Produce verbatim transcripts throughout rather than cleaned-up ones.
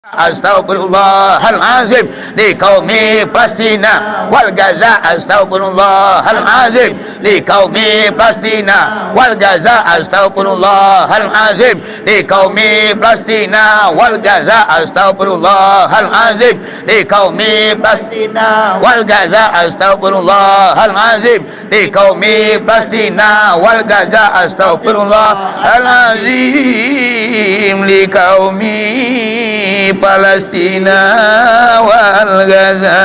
Astaghfirullahalazim li qaumi Palestina wal Gaza. Astaghfirullahalazim li qaumi Palestina wal Gaza. Astaghfirullahalazim li qaumi Palestina wal Gaza. Astaghfirullahalazim li qaumi Palestina wal Gaza. Astaghfirullahalazim li qaumi Palestina wal Gaza. Astaghfirullahalazim li qaumi Palestina wal Gaza.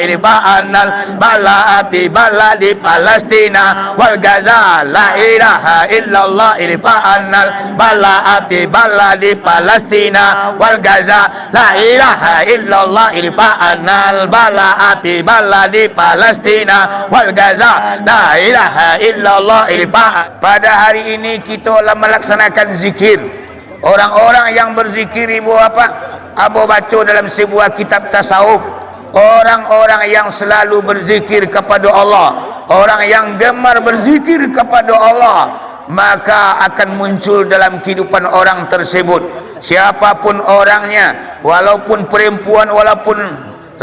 Irfa'annal bala fi baladi Palestina wal Gaza. La ilaha illallah, irfa'annal bala fi baladi Palestina wal Gaza. La ilaha illallah, irfa'annal bala fi baladi Palestina wal Gaza. La ilaha illallah, irfa'. Pada hari ini kita lah melaksanakan zikir. Orang-orang yang berzikir, ibu bapak, ambo baco dalam sebuah kitab tasawuf. Orang-orang yang selalu berzikir kepada Allah, orang yang gemar berzikir kepada Allah, maka akan muncul dalam kehidupan orang tersebut. Siapapun orangnya, walaupun perempuan, walaupun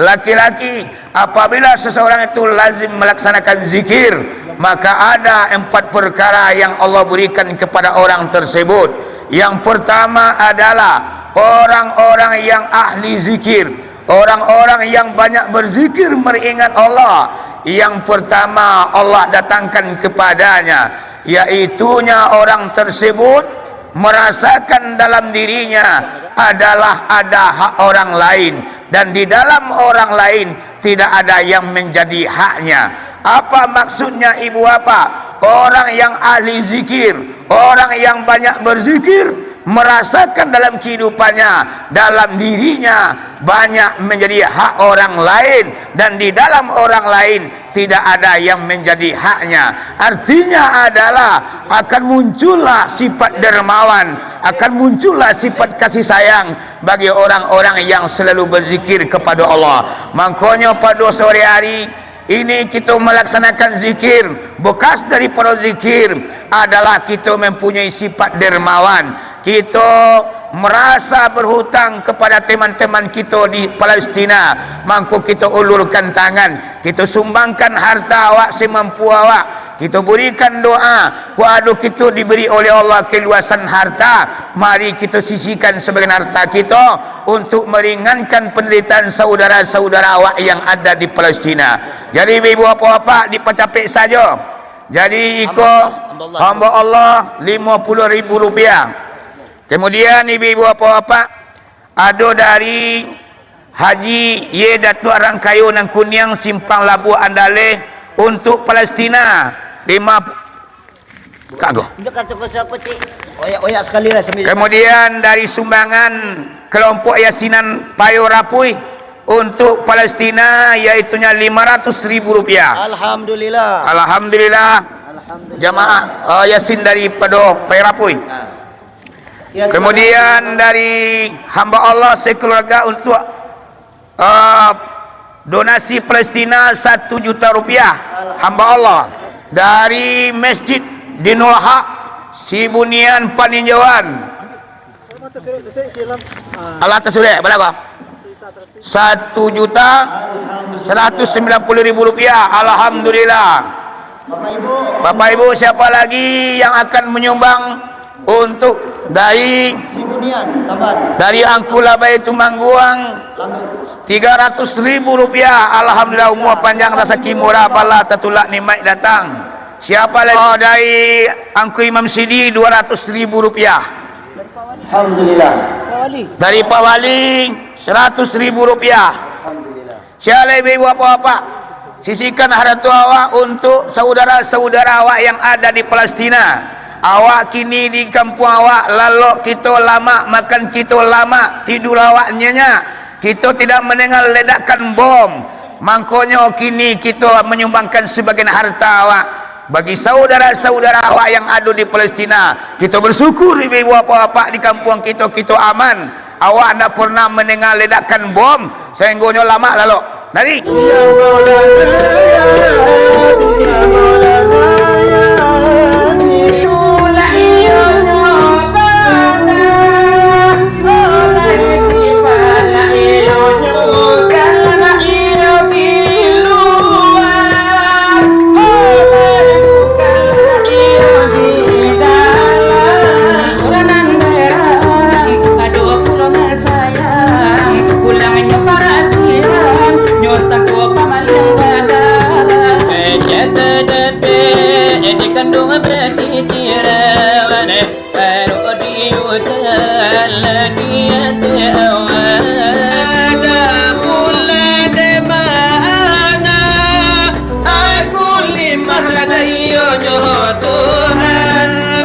laki-laki, apabila seseorang itu lazim melaksanakan zikir, maka ada empat perkara yang Allah berikan kepada orang tersebut. Yang pertama adalah orang-orang yang ahli zikir, orang-orang yang banyak berzikir, meringat Allah. Yang pertama Allah datangkan kepadanya, yaitunya orang tersebut merasakan dalam dirinya adalah ada hak orang lain, dan di dalam orang lain tidak ada yang menjadi haknya. Apa maksudnya, ibu bapak? Orang yang ahli zikir, orang yang banyak berzikir, merasakan dalam kehidupannya, dalam dirinya, banyak menjadi hak orang lain, dan di dalam orang lain tidak ada yang menjadi haknya. Artinya adalah akan muncullah sifat dermawan, akan muncullah sifat kasih sayang bagi orang-orang yang selalu berzikir kepada Allah. Mangkonyo pada sore hari ini kita melaksanakan zikir. Bekas daripada zikir adalah kita mempunyai sifat dermawan. Kita merasa berhutang kepada teman-teman kita di Palestina, mangko kita ulurkan tangan, kita sumbangkan harta awak semampu awak, kita berikan doa. Kok ado kita diberi oleh Allah keluasan harta, mari kita sisihkan sebagian harta kita untuk meringankan penderitaan saudara-saudara awak yang ada di Palestina. Jadi, ibu-ibu, bapak-bapak, dipacapek sajo. Jadi, iko hamba Allah lima puluh ribu rupiah. Kemudian, ibu-ibu, bapak-bapak, ado dari Haji Y Datuak Rangkayo nan Kuniang, Simpang Labuah, Andaleh, untuk Palestina, lima, buka ko. Oyak-oyak sekali lah, sambil. Kemudian, dari sumbangan kelompok Yasinan Payo Rapuih untuk Palestina, yaitunya lima ratus ribu rupiah. Alhamdulillah. Alhamdulillah. Alhamdulillah. Jamaah, eh, Yasin daripada Payo Rapuih. Nah. Kemudian dari hamba Allah sekeluarga untuk, eh, donasi Palestina satu juta rupiah, hamba Allah. Dari Masjid Dinul Haq, Sibunian Paninjauan. Allah tasurek, balagu? Satu juta seratus sembilan puluh ribu rupiah. Alhamdulillah. Bapak Ibu, siapa lagi yang akan menyumbang untuk dari, dari Angku Labai Tumangguang, tiga ratus ribu rupiah? Alhamdulillah, umur panjang, rasaki murah, bala tatulak, nikmat datang. Siapa lagi? Oh, dari Angku Imam Sidi, dua ratus ribu rupiah. Alhamdulillah. Dari Pak Wali, seratus ribu rupiah. Alhamdulillah. Siapa lai, ibu-ibu, bapak-bapak? Sisihkan harta awak untuk saudara-saudara awak yang ada di Palestina. Awak kini di kampuang awak, lalok kito lamak, makan kito lamak, tidua awak nyenyak. Kito tidak mendengar ledakan bom. Mangkonyo kini kito menyumbangkan sebagian harta awak bagi saudara-saudara awak yang ado di Palestina. Kito bersyukur, ibu-ibu, bapak-bapak, di kampuang kito, kito aman. Awak ndak pernah mendengar ledakan bom, sahinggonyo lamak lalok. Dari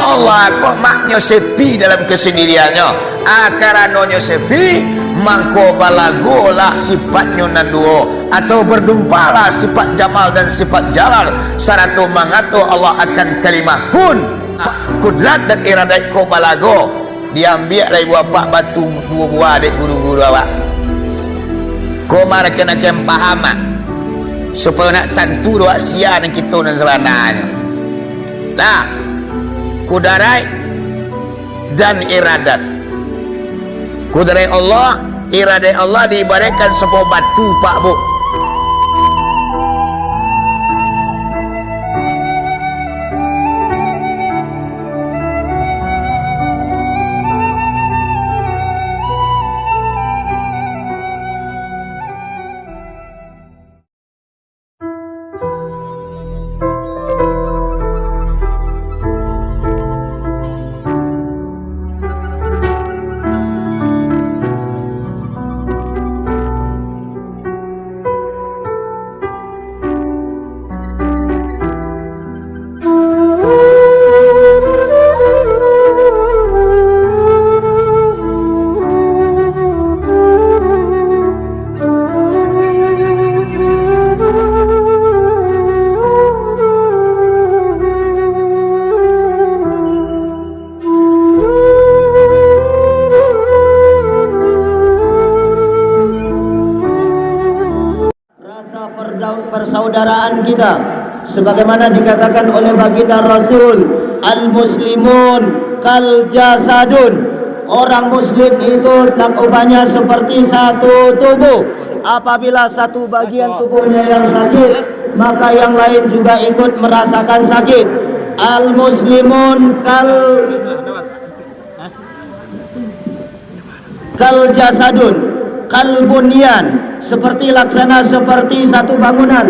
Allah, kok maknyo sepi dalam kesendiriannyo? Ah, karanonyo sepi, mangko balagolah sifatnyo nan duo, atau berdumpalah sifat jamal dan sifat jalal, sarato mangato Allah akan kalimah kun. Kudrat dan iradat ko balago. Diambiak lai bapak batu duo buah dek guru-guru awak. Ko marakan-akan paham, ah, supayo nak tantu doh sia nan kito nan sabananyo. Nah, kudaraik dan iradat. Kudaraik Allah, iradat Allah diibaraikkan sabuah batu, Pak, Bu. Rasa perda-, persaudaraan kita, sebagaimana dikatakan oleh Baginda Rasul, "Al-muslimun kal jasadun." Orang muslim itu tak ubahnya seperti satu tubuh. Apabila satu bagian tubuhnya yang sakit, maka yang lain juga ikut merasakan sakit. Al-muslimun kal kal jasadun, kal bunyan, seperti laksana, seperti satu bangunan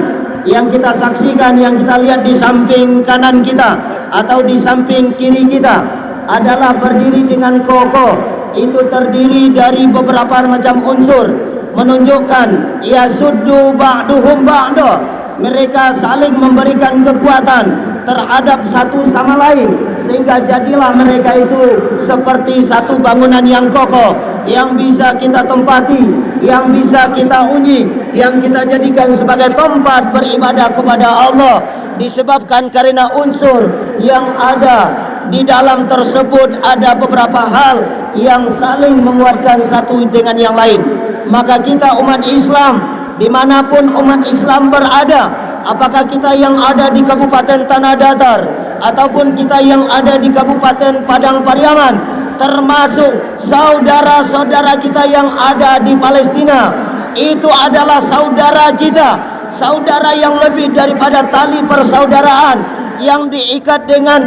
yang kita saksikan, yang kita lihat di samping kanan kita atau di samping kiri kita adalah berdiri dengan kokoh. Itu terdiri dari beberapa macam unsur, menunjukkan yasuddu ba'duhum ba'da, mereka saling memberikan kekuatan terhadap satu sama lain, sehingga jadilah mereka itu seperti satu bangunan yang kokoh, yang bisa kita tempati, yang bisa kita huni, yang kita jadikan sebagai tempat beribadah kepada Allah. Disebabkan karena unsur yang ada di dalam tersebut, ada beberapa hal yang saling menguatkan satu dengan yang lain. Maka kita umat Islam, dimanapun umat Islam berada, apakah kita yang ada di Kabupaten Tanah Datar, ataupun kita yang ada di Kabupaten Padang Pariaman, termasuk saudara-saudara kita yang ada di Palestina, itu adalah saudara kita, saudara yang lebih daripada tali persaudaraan yang diikat dengan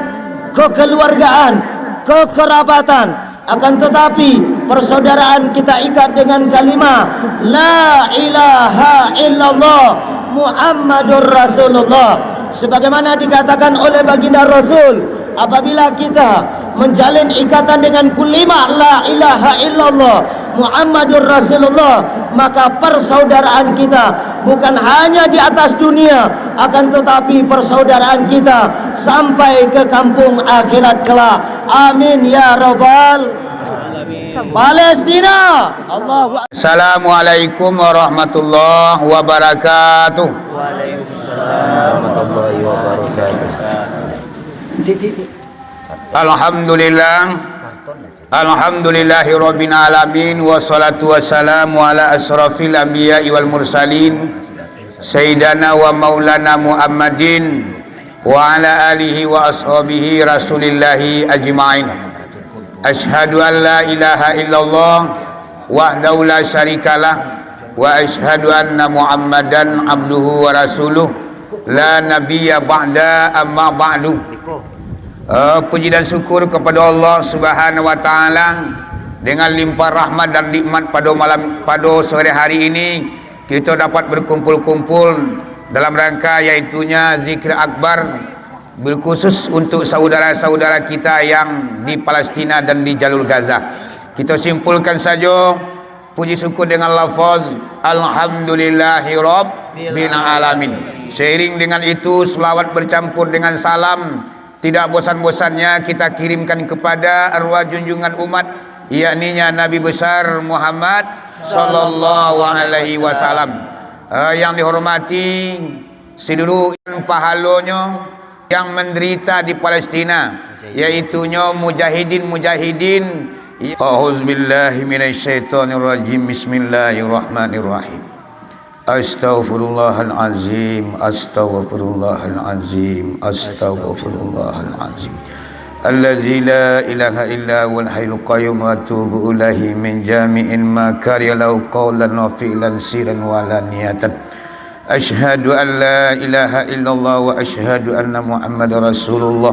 kekeluargaan, kekerabatan. Akan tetapi, persaudaraan kita ikat dengan kalimah La ilaha illallah Muhammadur Rasulullah. Sebagaimana dikatakan oleh Baginda Rasul, apabila kita menjalin ikatan dengan kalimah La ilaha illallah Muhammadur Rasulullah, maka persaudaraan kita bukan hanya di atas dunia, akan tetapi persaudaraan kita sampai ke kampung akhirat kelak. Amin ya rabbal alamin. Palestina, Allahu Akbar. Assalamualaikum warahmatullahi wabarakatuh. Waalaikumsalam warahmatullahi wabarakatuh. Alhamdulillah. Alhamdulillahirabbil alamin, wassalatu wassalamu ala asyrafil anbiya'i wal mursalin, sayyidina wa maulana Muhammadin wa ala alihi wa ashabihi Rasulillahi ajma'in. Asyhadu an la ilaha illallah wahdahu la syarikalah, wa asyhadu anna Muhammadan abduhu wa rasuluh, la nabiyya ba'da, amma ba'du. Eh, puji dan syukur kepada Allah Subhanahu wa Ta'ala, dengan limpah rahmat dan nikmat pada malam, pada sore hari ini, kita dapat berkumpul-kumpul dalam rangka, yaitunya zikir akbar, berkhusus untuk saudara-saudara kita yang di Palestina dan di Jalur Gaza. Kita simpulkan sajo puji syukur dengan lafaz, "Alhamdulillahirabbil alamin." Seiring dengan itu, selawat bercampur dengan salam tidak bosan-bosannya kita kirimkan kepada arwah junjungan umat, yakninya Nabi Besar Muhammad sallallahu alaihi wasallam, eh, yang dihormati seluruh pahalonyo yang menderita di Palestina, yaitunyo mujahidin-mujahidin. A'udzubillahi minasyaitonirrajim. Bismillahirrahmanirrahim. Astaghfirullahalazim, astaghfirullahalazim, astaghfirullahalazim. Allazi la ilaha illa huwal hayyul qayyum wa atubu ilaihi min jami'il makari lahu qaulan wa fi'lan sirran wa alaniyatan. Asyhadu an la ilaha illallah wa asyhadu anna Muhammadar Rasulullah.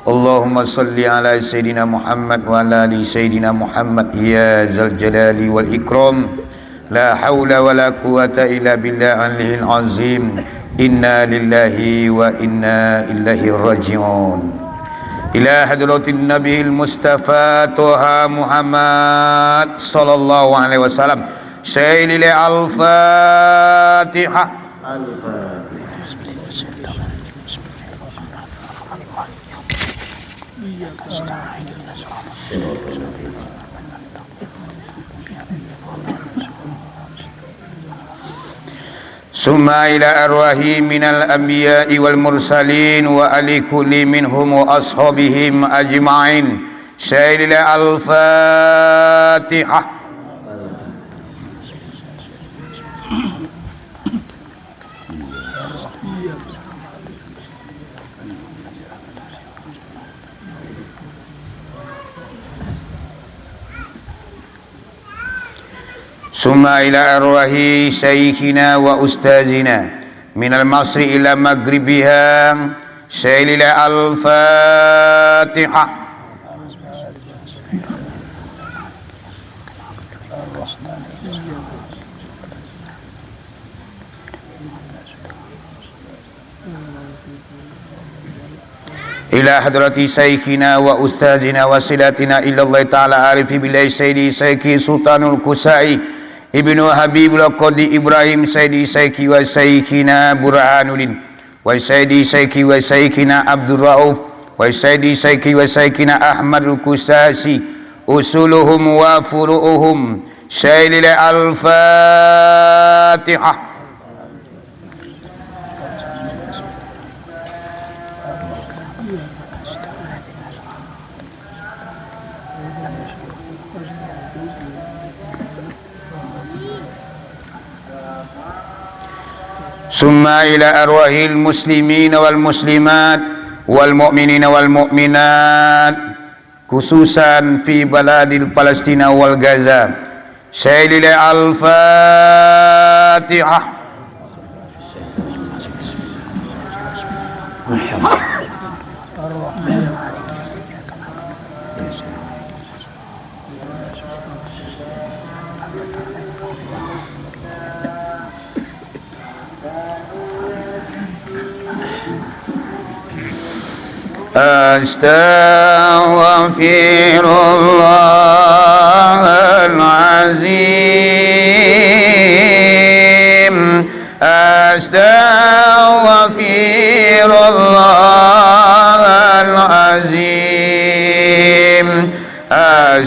Allahumma salli ala Sayyidina Muhammad wa ala ali Sayyidina Muhammad, ya zal jalali wal ikram. La haula wa la quwwata illa billahil aliyil azim. Inna lillahi wa inna ilaihi raji'un. Ila hadratin Nabil Mustafa Toha Muhammad sallallahu alaihi wasallam. Sayyidil Al-Fatihah. Al-Fatihah. Summa ila arwahi minal anbiya'i wal mursalin wa ali kulli minhum wa ashabihim ajma'in. Sayyidil Al-Fatihah. Summa ila arwahi syaikhina wa ustazina minal masyriq ila maghribiha, Sayyidil Al-Fatihah. Ila hadrati syaikhina wa ustazina wa silatina ilallahi ta'ala arifi billahi sayyidi syaikhina Sultanul Kusai ibnu Habibullah Qadi Ibrahim sayyidi syaikhina wa syaikhina Burhanuddin wa sayyidi syaikhina wa syaikhina Abdul Rauf wa sayyidi syaikhina wa syaikhina Ahmadul Kusasi usuluhum wa furu'uhum. Sayyidil Al-Fatihah. Summa ila arwahil muslimin wal muslimat wal mu'minin wal mu'minat, khususan fi baladil Palestina wal Gaza. Sayyidil Al-Fatihah. Astaghfirullahalazim. Astaghfirullahalazim. Astaghfirullahalazim.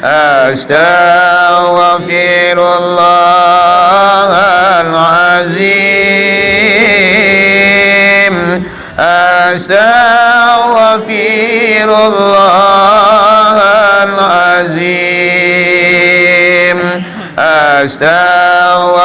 Astaghfirullahalazim. Astaghfirullahalazim. Astaghfirullahalazim.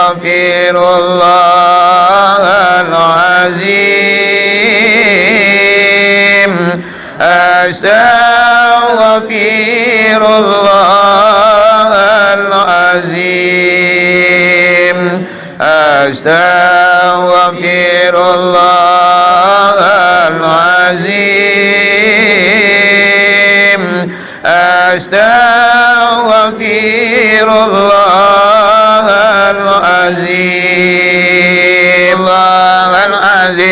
Astaghfirullahalazim. Astaghfirullahalazim. Astaghfirullahalazim.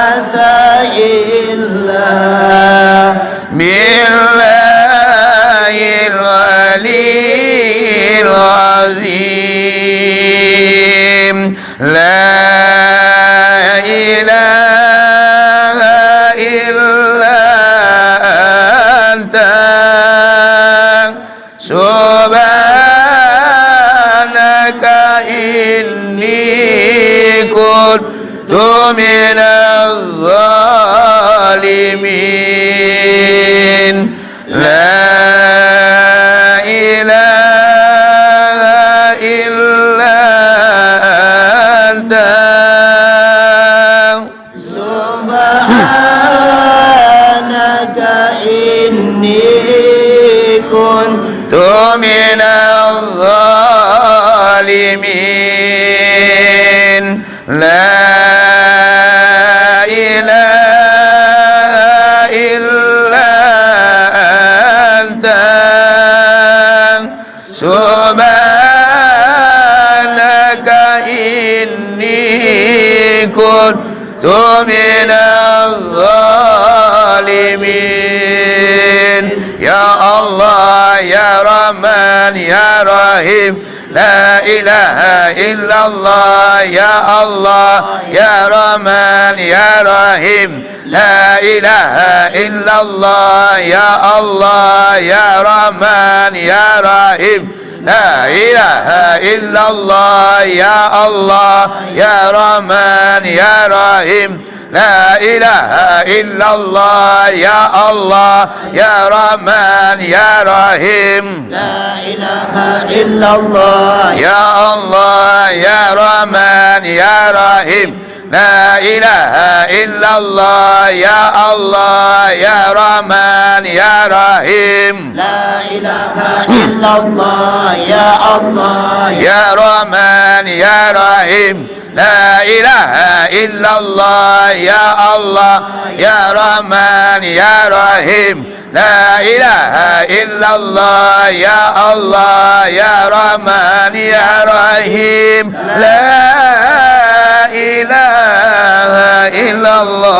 Rahman, ya Rahim. La ilaha illallah, ya Allah, ya Rahman, ya Rahim. La ilaha illallah, ya Allah, ya Rahman, ya Rahim. La ilaha illallah, ya Allah, ya Rahman, ya Rahim. La ilaha illallah, ya Allah, ya Rahman, ya Rahim. La ilaha illallah. Ya Allah, ya Rahman, ya Rahim. La ilaha illallah, ya Allah, ya Rahman, ya Rahim. La ilaha illallah, ya Allah, ya Rahman, ya Rahim. La ilaha illallah, ya Allah, ya Rahman, ya Rahim. La ilaha illallah, ya Allah, ya Rahman, ya Rahim. La ilaha illallah,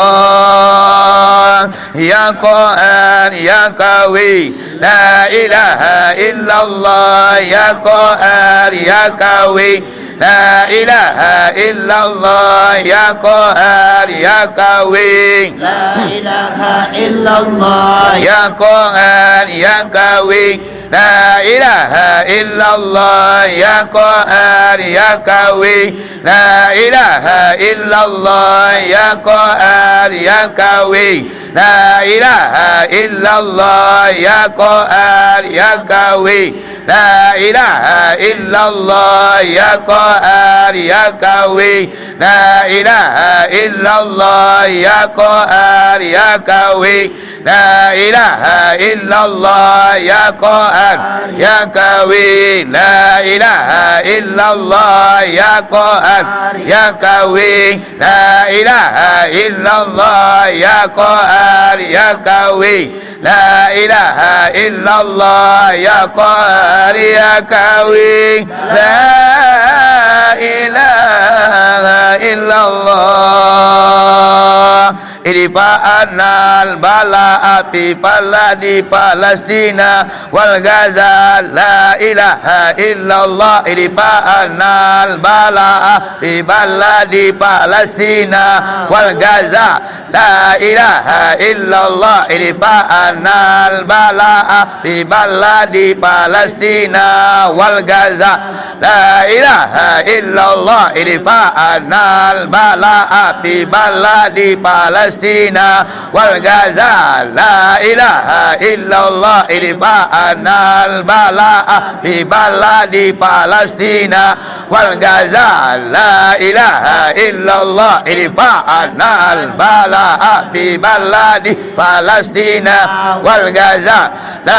ya Qahar, ya Qawi. La ilaha illallah, ya Qahar, ya Qawi. La ilaha illallah, ya Qahar, ya Qawi. La ilaha illallah. Ya Qahar, ya Qawi. La ilaha illallah, ya Qahar, ya Qawi. La ilaha illallah, ya Qahar, ya Qawi. La ilaha illallah, ya Qahar, ya Qawi. La ilaha illallah, ya Qahar, ya Qawi. La ilaha illallah, ya Qahar, ya Qawi. La ilaha illallah, ya Qahar, ya Qawi. La ilaha illallah, ya Qahar, ya Qawi. La ilaha illallah, ya Qahar, ya Qawi. La ilaha illallah, ya Qahar, ya Qawi. La ilaha illallah. Idfa' 'annal bala'a fi baladi Palestina wal Gaza. La ilaha illallah. Idfa' 'annal bala'a fi baladi Palestina wal Gaza. La ilaha illallah. Idfa' 'annal bala'a fi baladi Palestina wal Gaza. La ilaha illallah. Idfa' 'annal bala'a fi baladi Palestina wal Gaza. La ilaha illallah. Idfa' 'annal bala'a fi baladi Palestina wal Gaza. La ilaha illallah. Idfa' 'annal bala'a fi baladi Palestina wal Gaza. La ilaha illallah. Idfa' 'annal bala'a fi baladi Palestina wal Gaza.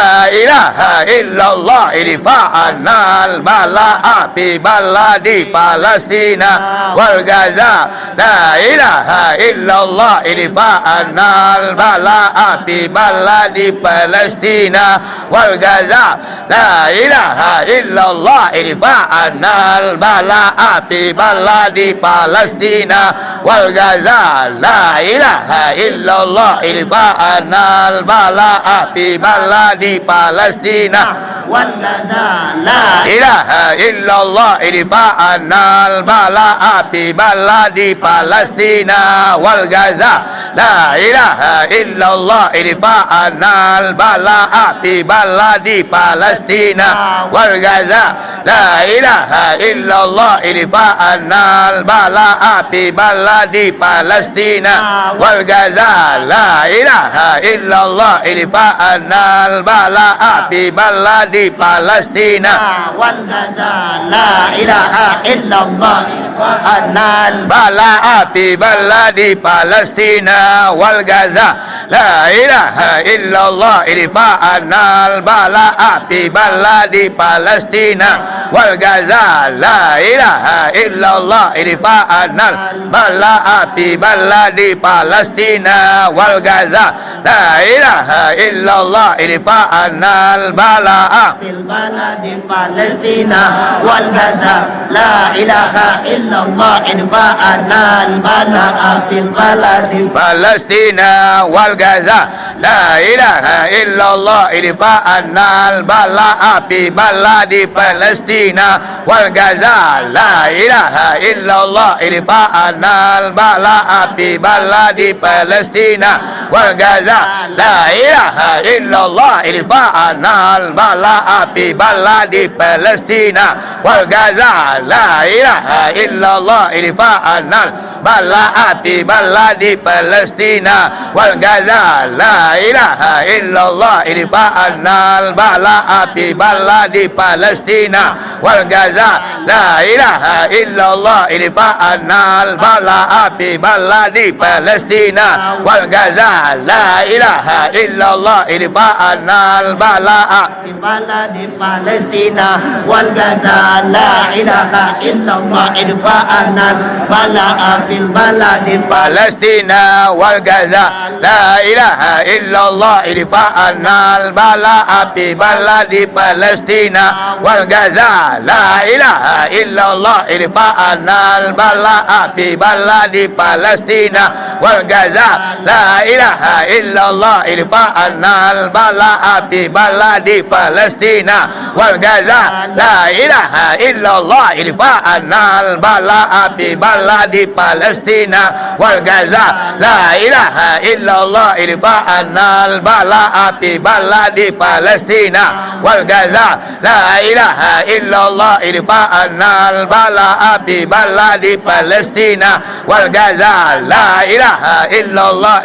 La ilaha illallah. Idfa' 'annal bala'a fi baladi Palestina wal Gaza. La ilaha illallah. Idfa' 'annal bala'a fi baladi Palestina wal Gaza. La ilaha illallah. Idfa' 'annal bala'a fi baladi Palestina wal Gaza. La ilaha illallah. Idfa' 'annal bala'a fi baladi Palestina wal Gaza. La ilaha illallah. Idfa' 'annal bala'a fi baladi Palestina wal Gaza. La ilaha illallah. Idfa' 'annal bala'a fi baladi Palestina wal Gaza. La ilaha illallah. Idfa' 'annal bala'a fi baladi Palestina wal Gaza. La ilaha illallah. Idfa' 'annal bala'a fi baladi Palestina wal Gaza. La ilaha illallah. Idfa' 'annal bala'a fi baladi Palestina wal Gaza. La ilaha illallah. Idfa' 'annal bala'a fi baladi Palestina wal Gaza. La ilaha illallah. Idfa' 'annal bala'a fil baladi Palestina wal Gaza. La ilaha illallah. Idfa' 'annal bala'a fil baladi Palestina wal Gaza. La ilaha illallah, idfa annal bala'a fi baladi Palestina wal Gaza. La ilaha illallah, idfa annal bala'a fi baladi Palestina wal Gaza. La ilaha illallah, idfa annal bala'a fi baladi Palestina wal Gaza. La ilaha illallah, idfa annal bala'a fi baladi Palestina wal Gaza. La ilaha illallah, idfa annal bala'a fi baladi Palestina wal Gaza. La ilaha illallah, idfa annal bala'a fi baladi Palestina wal Gaza. La ilaha illallah, idfa annal bala'a fi baladi Palestina wal Gaza. La ilaha illallah, idfa annal bala'a fil baladi Palestina wal Gaza. La ilaha illallah, idfa annal bala'a fi baladi Palestina wal Gaza. La ilaha illallah, idfa annal bala'a fi baladi Palestina wal Gaza. La ilaha illallah, idfa annal bala'a fi baladi Palestina wal Gaza. La ilaha illallah, idfa annal bala'a fi baladi Palestina wal Gaza. La ilaha illallah, idfa annal bala'a fi baladi Palestina wal Gaza. La ilaha illallah, idfa annal bala'a fi baladi Palestina wal Gaza. La ilaha illallah, idfa annal bala'a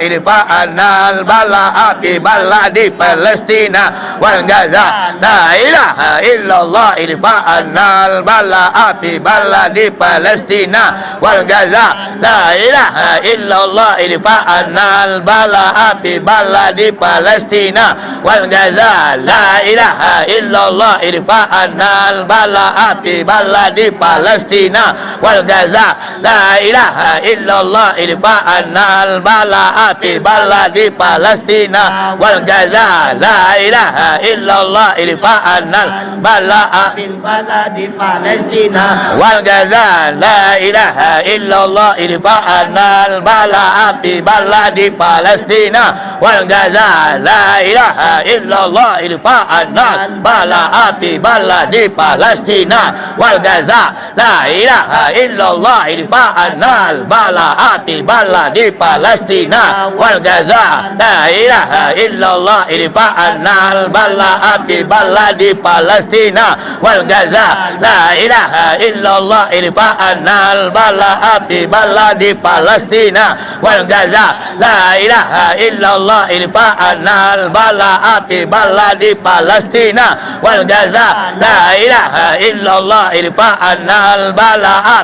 fi baladi Palestina wal Gaza. La ilaha illallah, idfa annal bala'a fi baladi Palestina wal Gaza. La ilaha illallah, idfa annal bala'a fi baladi Palestina wal Gaza. La ilaha illallah, idfa annal bala'a fi baladi Palestina wal Gaza. La ilaha illallah, idfa annal bala'a fi baladi Palestina wal Gaza. La ilaha illallah, idfa annal bala'a fil baladi Palestina wal Gaza. La ilaha illallah, idfa annal bala'a fi baladi Palestina wal Gaza. La ilaha illallah, idfa annal bala'a fi baladi Palestina wal Gaza. La ilaha illallah, idfa annal bala'a fi baladi Palestina wal Gaza. La ilaha illallah, idfa annal bala'a fi baladi Palestina wal Gaza. La ilaha illallah, idfa annal bala'a fi baladi Palestina wal Gaza. La ilaha illallah, idfa annal bala'a fi baladi Palestina wal Gaza. La ilaha illallah, idfa annal bala'a fi baladi Palestina wal Gaza. La ilaha illallah, idfa annal bala'a fi baladi Palestina wal Gaza. La ilaha illallah, idfa annal bala'a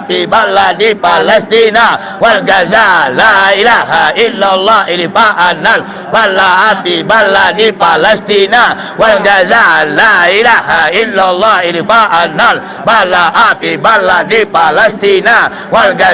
fi baladi Palestina wal Gaza. La ilaha illallah, idfa annal bala'a fi baladi Palestina wal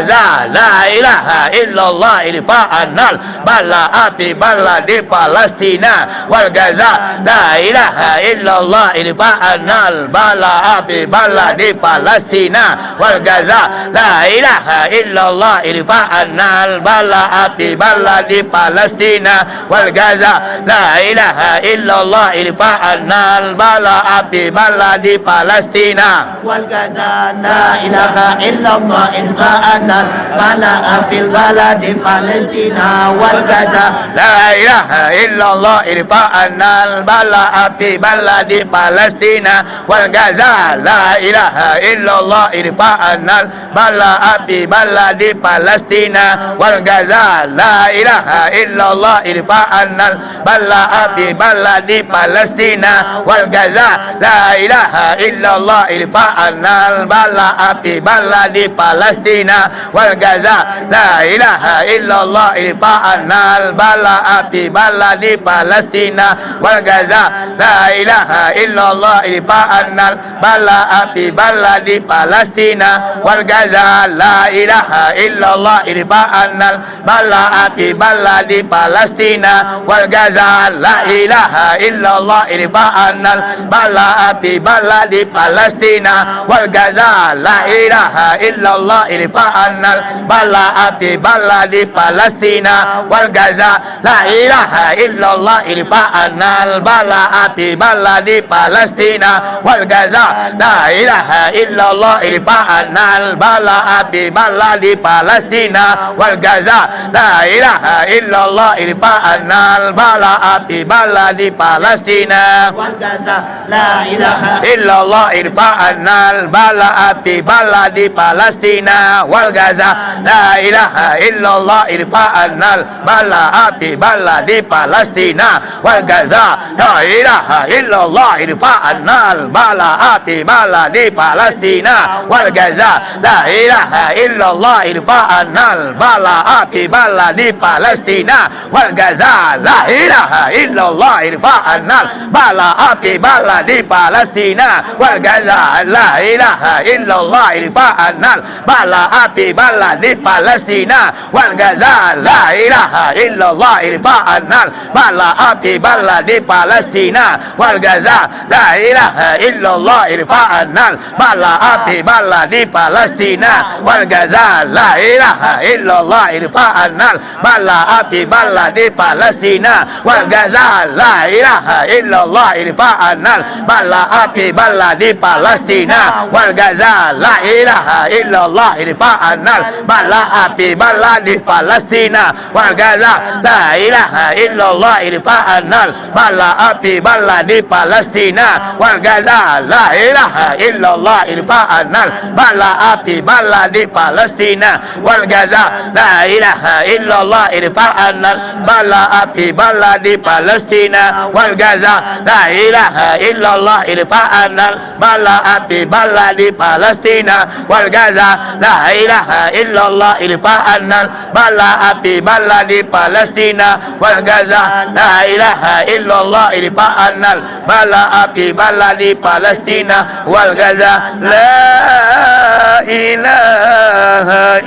Gaza. La ilaha illallah, idfa annal bala'a fi baladi Palestina wal Gaza. La ilaha illallah, idfa annal bala'a fi baladi Palestina wal Gaza. La ilaha illallah, idfa annal bala'a fi baladi Palestina wal Gaza. La ilaha illallah, idfa annal bala'a fil baladi Palestina wal Gaza. La ilaha illallah, idfa annal bala'a fi baladi Palestina wal Gaza. La ilaha illallah, idfa annal bala'a fi baladi Palestina wal Gaza. La ilaha illallah, idfa annal bala'a fi baladi Palestina wal Gaza. La ilaha illallah, idfa annal bala'a fi baladi Palestina wal Gaza. La ilaha illallah, idfa annal bala'a fi baladi Palestina wal Gaza. La ilaha illallah, idfa annal bala'a fi baladi Palestina wal Gaza. La ilaha illallah, idfa annal bala'a fi baladi Palestina wal Gaza. La ilaha illallah, idfa annal bala'a fi baladi Palestina wal Gaza. La ilaha illallah, idfa annal bala'a fi baladi Palestina wal Gaza. La ilaha ilaha illallah irfa'annal bala api bala di Palestina wal Gaza. La ilaha illallah irfa'annal bala api bala di Palestina wal Gaza. La ilaha illallah irfa'annal bala api bala di Palestina wal Gaza. La ilaha illallah irfa'annal bala api bala di Palestina wal Gaza. La ilaha illallah irfa'annal bala api bala di Palestina wal Gaza. La ilaha illallah irfa'annal bala api bala di Palestina wal Gaza. La ilaha illallah irfa'annal bala api bala di Palestina wal Gaza. La ilaha illallah irfa'annal bala api bala di Palestina wal Gaza. La ilaha illallah irfa'annal bala api bala di Palestina wal Gaza. La ilaha illallah irfa'annal bala api bala di Palestina wal Gaza. La ilaha illallah irfa'annal bala api bala di Palestina wal Gaza. La ilaha illallah irfa'annal bala api bala di Palestina wal Gaza. La ilaha illallah irfa'annal bala api bala di Palestina wal Gaza. La ilaha illallah irfa'annal bala api bala di Palestina wal Gaza. La ilaha illallah irfa'annal bala api bala di Palestina wal Gaza. La ilaha illallah irfa'annal bala api bala di Palestina wal Gaza. La ilaha illallah irfa'annal bala api bala di Palestina wal Gaza. La ilaha illallah irfa'annal bala api bala di Palestina wal Gaza. La ilaha illallah irfa'annal bala api bala di Palestina wal Gaza. La ilaha illallah irfa'annal bala api bala di Palestina wal Gaza. La ilaha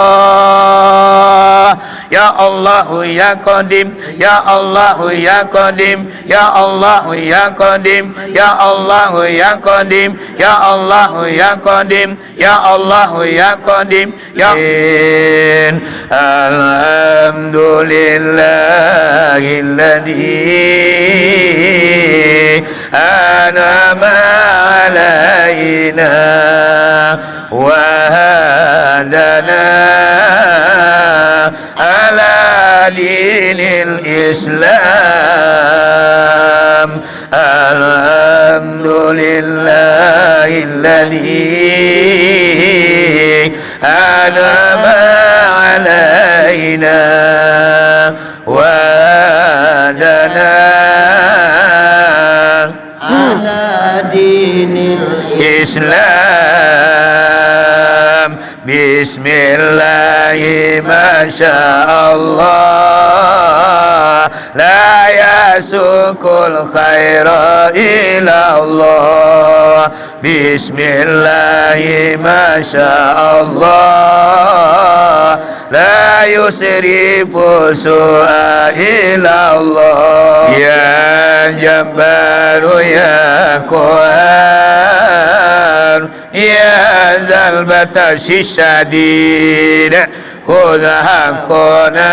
illallah. Ya Allahu ya Qadim, ya Allahu ya Qadim, ya Allahu ya Qadim, ya Allahu ya Qadim, ya Allahu ya Qadim, ya Allahu ya Qadim, ya. Alhamdulillahilladzi an'ama alaina wa hadana ala dinil Islam. Alhamdulillahilladzi an'ama alaina wa hadana ala dinil Islam. Bismillahi, masya Allah, la yasukul khaira illallah. Bismillahi, masya Allah, la yusrifu su'a illallah. Ya Jabbaru, ya Qahar, ya Zal Batasi Syadid, khudh haqqana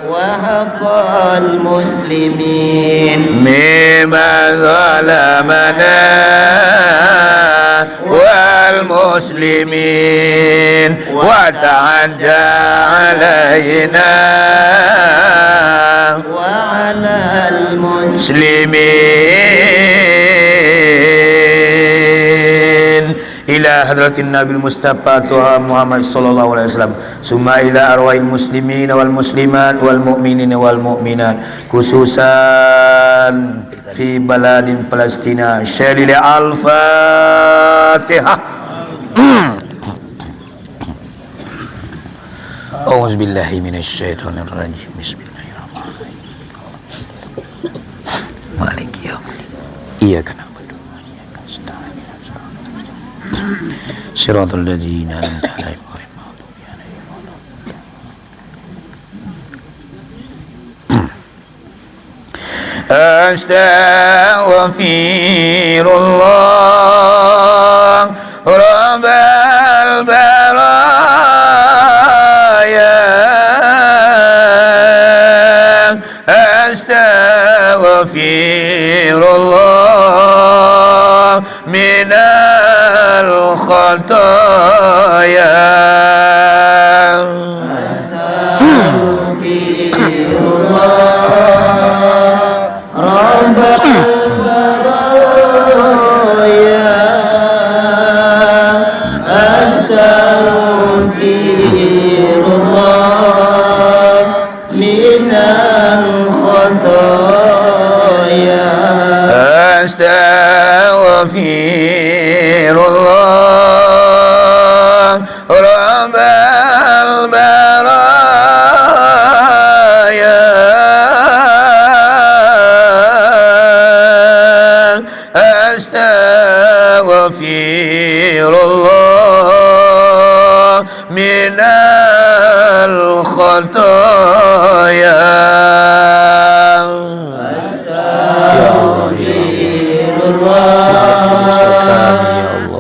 wa haqqal muslimin mimman zalamana wal muslimin wa ta'adda alaina wa alal muslimin. Ila hadratin Nabil Mustafa Toha Muhammad sallallahu alaihi wasallam, summa ila arwahil muslimin wal muslimat wal mu'minin wal mu'minat, khususan fi baladin Palestina. Syalil Al-Fatihah. A'udzubillahi minasyaitonirrajim. Bismillahirrahmanirrahim. Maliki yaumiddin. Iyyaka na'budu wa iyyaka nasta'in. Shiratal ladzina an'amta 'alaihim ghairil maghdubi 'alaihim waladdallin. Astaghfirullah, Rabbal baraya. Rabbal baraya, astaghfirullah minal khataya. Astaghfirullah Rabbal baraya, astaghfirullah minal khataya. Ya Allah, ya Allah.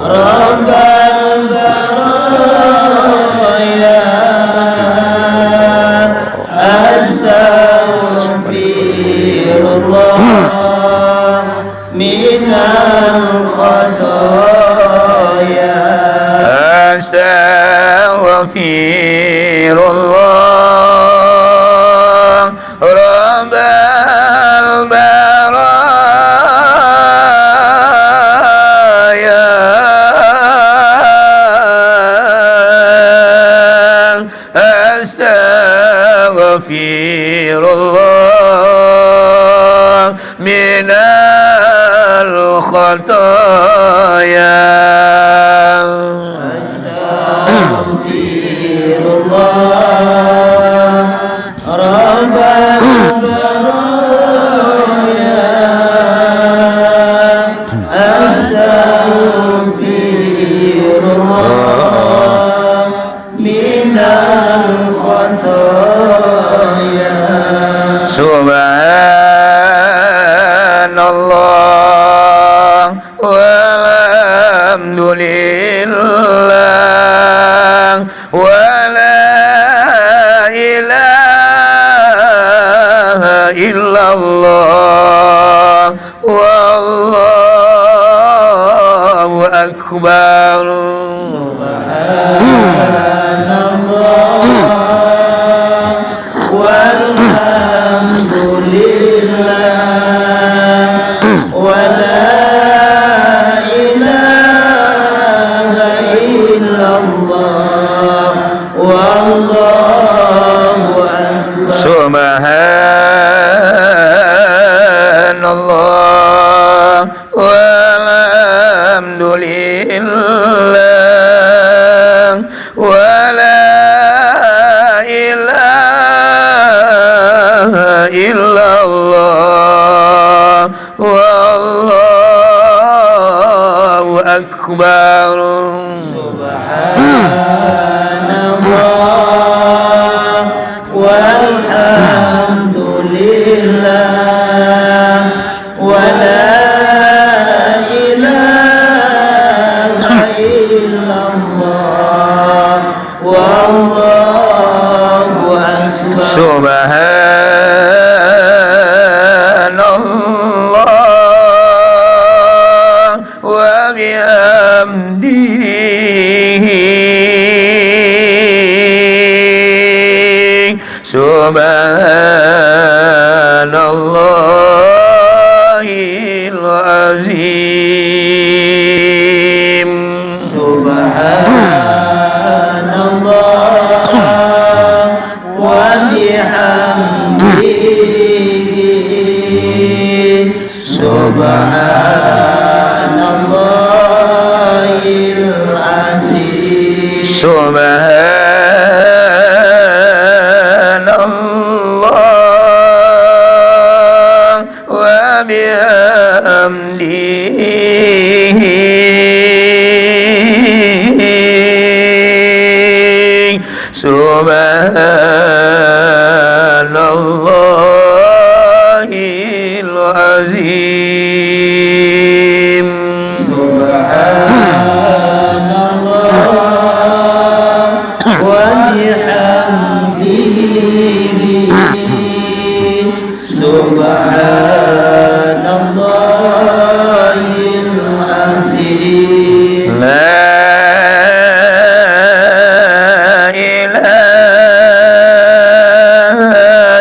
Maafkan dosa kami, ya Allah. Astaghfirullah minal khataya. Astaghfirullah Rabbal baraya, astaghfirullah minal khataya. Astaghfirullah Rabbal baraya, astaghfirullah minal khataya. Subhanallah, walhamdulillah, wala ilaha illallah, wallahu akbar. Subhanallah, walhamdulillah, wala ilaha illallah, wallahu akbar. Subhanallah, walhamdulillah, wala ilaha illallah, wallahu akbar. Subhanallah, walhamdulillah, wala ilaha illallah, wallahu akbar. Subhanallah wa bihamdihi, subhanallahil azim. Subhanallah wa bihamdihi, subhanallahil azim. Subhanallah wa bihamdihi, subhanallahil azim. Subhanallah wa bihamdihi, subhanallahil azim. La ilaha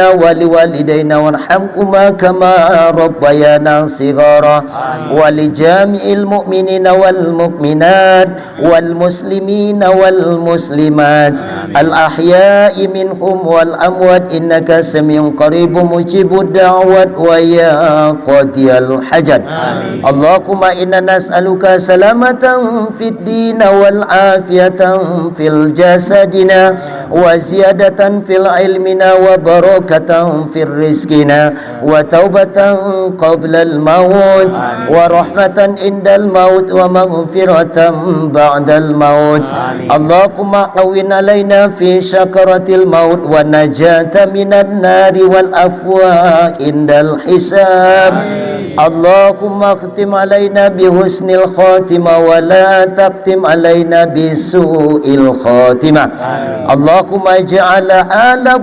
ولوالدينا وارحمهما كما ربيانا صغارا. آمين. ولجميع المؤمنين والمؤمنات والمسلمين والمسلمات. آمين. الأحياء منهم والأموات إنك سميع قريب مجيب الدعوات ويا قاضي الحاجات. آمين. اللهم إنا نسألك سلامة في الدين والعافية في الجسدنا وزيادة في علمنا وبركة في رزقنا وتوبة قبل الموت آمين. ورحمة عند الموت ومغفرة بعد الموت. آمين. اللهم هون علينا في سكرات الموت والنجاة من النار والعفو عند الحساب. آمين. اللهم اختم علينا بحسن الخاتمة ولا تختم علينا بسوء الخاتمة. آمين. اللهم اجعلها لنا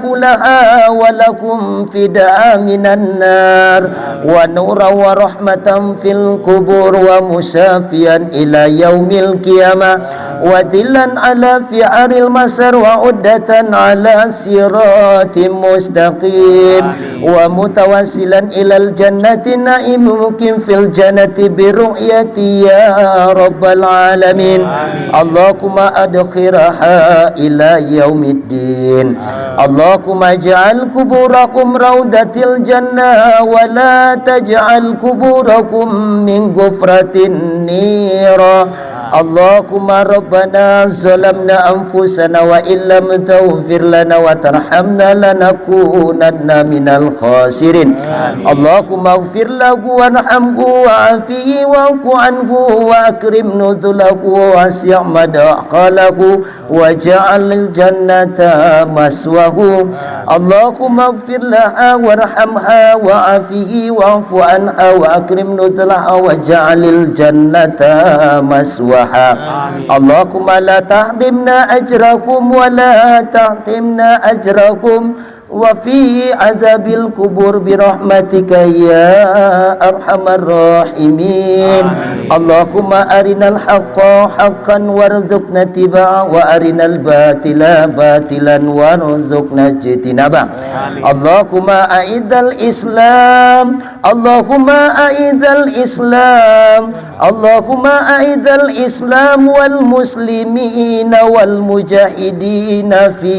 ولكم فداء من النار ونورا ورحمة في القبور ومشافيا إلى يوم القيامة وظلا على فحر المحشر وعدة على صراط مستقيم. آمين. ومتوصلا إلى الجنة النعيم المقيم في الجنة برؤيته يا رب العالمين. آمين. اللهم أدخرها إلى يوم الدين. آمين. اللهم اجعل قبورهم روضة الجنة ولا تجعل قبورهم من حفرة النيران. اللهم ربنا ظلمنا أنفسنا وإن لم تغفر لنا وترحمنا لنكونن من الخاسرين. آمين. اللهم اغفر له وارحمه وعافه واعف عنه وأكرم نزله ووسع مدخله واجعل الجنة مثواه. اللهم اغفر لها وارحمها وعافه واعف عنها وأكرم نزلها واجعل الجنة مثواها. آمين. اللهم لا تحرمنا أجرهم ولا تحرمنا أجرهم وفي عذاب القبور برحمتك يا أرحم الراحمين. آمين. اللهم أرنا الحق حقا وارزقنا اتباعه وأرنا الباطل باطلا وارزقنا اجتنابه. آمين. اللهم أعز الإسلام، اللهم أعز الإسلام، اللهم أعز الإسلام والمسلمين والمجاهدين في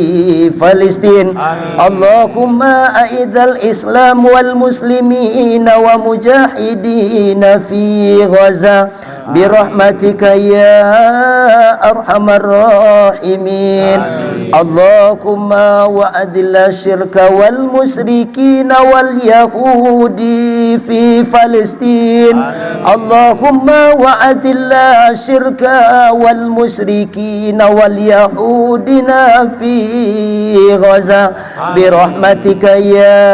فلسطين. آمين. اللهم أعز الإسلام والمسلمين ومجاهدين في غزة برحمتك يا أرحم الراحمين. آمين. اللهم وأذل الشرك والمشركين واليهود في فلسطين. آمين. اللهم وأذل الشرك والمشركين واليهود في غزة برحمتك يا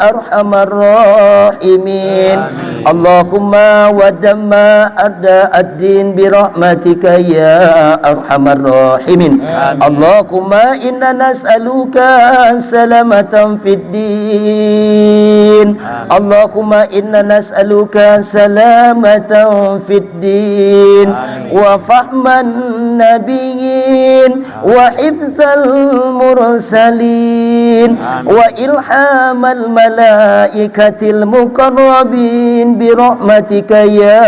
أرحم الراحمين. آمين. اللهم ودمر أعداء الدين برحمتك يا أرحم الراحمين. آمين. اللهم إنا نسألك سلامة في الدين. آمين. اللهم إنا نسألك سلامة في الدين. آمين. وفهم النبيين وحفظ المرسلين آمين. وإلهام الملائكة المقربين برحمتك يا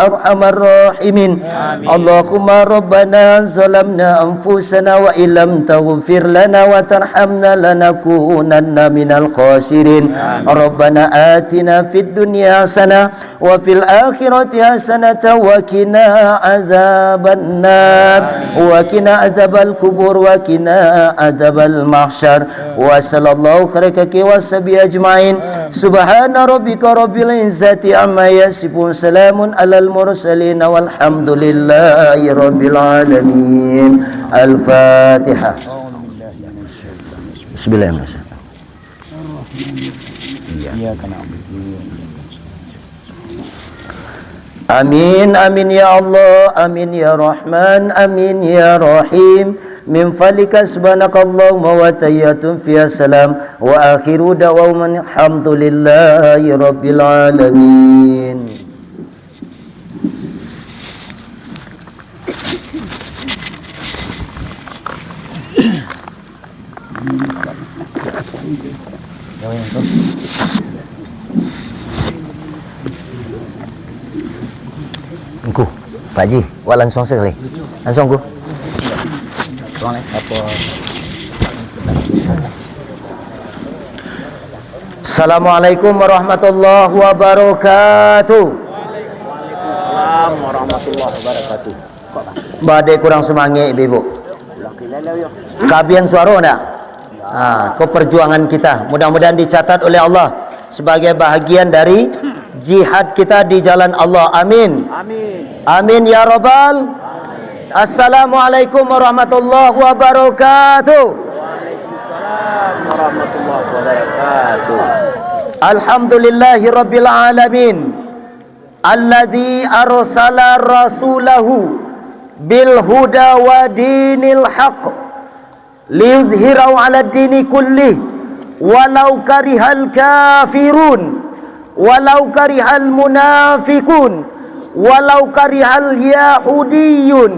أرحم الراحمين. آمين. اللهم ربنا ظلمنا أنفسنا وإن لم تغفر لنا وترحمنا لنكونن من الخاسرين. آمين. ربنا آتنا في الدنيا حسنة وفي الآخرة حسنة وقنا عذاب النار. آمين. وقنا عذاب القبور وقنا عذاب المحشر. وصلى الله على خير خلقه وصحبه أجمعين. سبحان ربك رب العزة عما يصفون. سلام على المرسلين والحمد لله رب العالمين. الفاتحة. بسم الله الرحمن الرحيم. Iya. Iya, kana. Amin, amin ya Allah, amin ya Rahman, amin ya Rahim. Min falika subhanakallahumma wa tahiyyatuhum fiha salam. Wa akhiru da'wahum alhamdulillahi rabbil alamin. Ngku, Pak Ji, wak lansuang sakali. Lansuang, Ngku. Assalamualaikum warahmatullahi wabarakatuh. Waalaikumsalam warahmatullahi wabarakatuh. Badai kurang sumangek, Ibu. Kabian suaro ndak? Ha, ko perjuangan kita. Mudah-mudahan dicatat oleh Allah sebagai bahagian dari jihad kita di jalan Allah. Amin. Amin. Amin ya Rabbal. Assalamualaikum warahmatullahi wabarakatuh. Waalaikumsalam warahmatullahi wabarakatuh. Alhamdulillahirabbil alamin. Alladzi arsala rasulahu bil huda wa dinil haq liyudhhirahu 'alad dini kullih walau karihal kafirun, walau karihal munafiqun, walau karihal yahudiyun,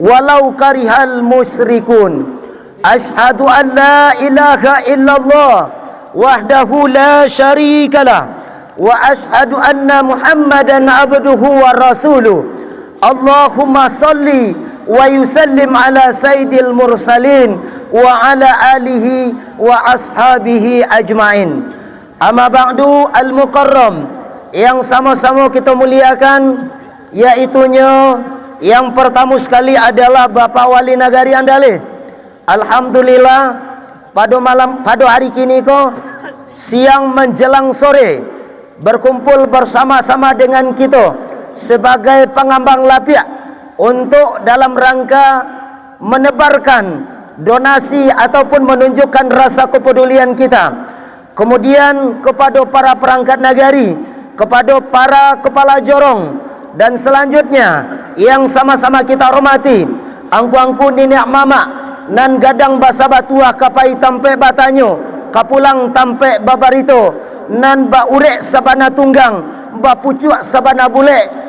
walau karihal musyrikun. Asyhadu an la ilaha illallah wahdahu la syarikalah, wa asyhadu anna Muhammadan abduhu wa rasuluh. Allahumma salli wa yusallim ala sayyidil mursalin wa ala alihi wa ashabihi ajmain. Amma ba'du, al-mukarram, yang samo-samo kito muliakan, yaitunyo yang partamo sakali adalah Bapak Wali Nagari Andaleh. Alhamdulillah, pado malam, pado hari kini ko, siang manjelang sore, berkumpul bersama-sama dengan kito sebagai pangambang lapiak untuk dalam rangka menebarkan donasi ataupun menunjukkan rasa kepedulian kita. Kemudian, kepada para perangkat nagari, kepada para kepala jorong, dan selanjutnya, yang sama-sama kita hormati, angku-angku niniak mamak, nan gadang basa batuah ka pai tampek batanyo, ka pulang tampek babarito, nan baurek sabana tunggang, bapucuak sabana bulek,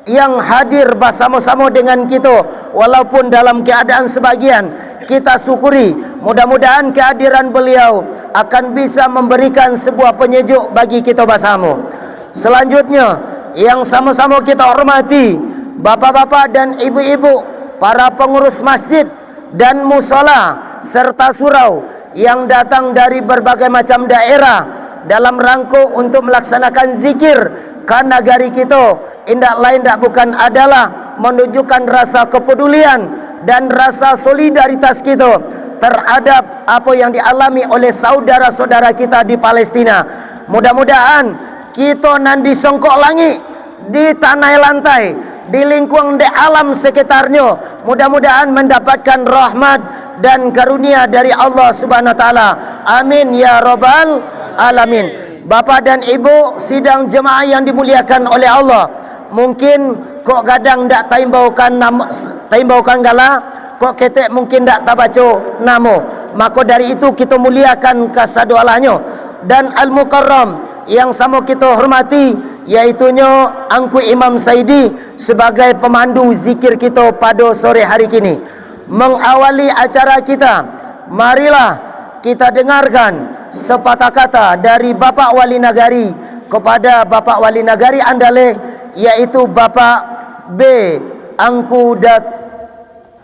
yang hadir basamo-samo dengan kito, walaupun dalam keadaan sebagian, kita syukuri. Mudah-mudahan kehadiran beliau akan bisa memberikan sebuah penyejuk bagi kito basamo. Selanjutnya, yang samo-samo kita hormati, bapak-bapak dan ibu-ibu, para pengurus masjid dan musola serta surau yang datang dari berbagai macam daerah dalam rangko untuk melaksanakan zikir ka nagari kito, indak lain dak bukan adalah menunjukkan rasa kepedulian dan rasa solidaritas kito terhadap apa yang dialami oleh saudara-saudara kita di Palestina. Mudah-mudahan kito nan di songkok langik, di tanah lantai, di lingkuang dek alam sekitarnyo, mudah-mudahan mendapatkan rahmat dan karunia dari Allah Subhanahu wa Taala. Amin ya Rabbal Alamin. Bapak dan Ibu, sidang jemaah yang dimuliakan oleh Allah, mungkin kok gadang ndak taimbaukan nama, taimbaukan gala, kok ketek mungkin ndak tabaco namo. Mako dari itu, kito muliakan kasadoalahnyo. Dan Al-Mukarram yang samo kito hormati, yaitunyo Angku Imam Saidi, sebagai pemandu zikir kito pado sore hari kini. Mengawali acara kita, marilah kita dengarkan sepatah kata dari Bapak Wali Nagari kepada Bapak Wali Nagari Andaleh, yaitu Bapak B Angku Dat-,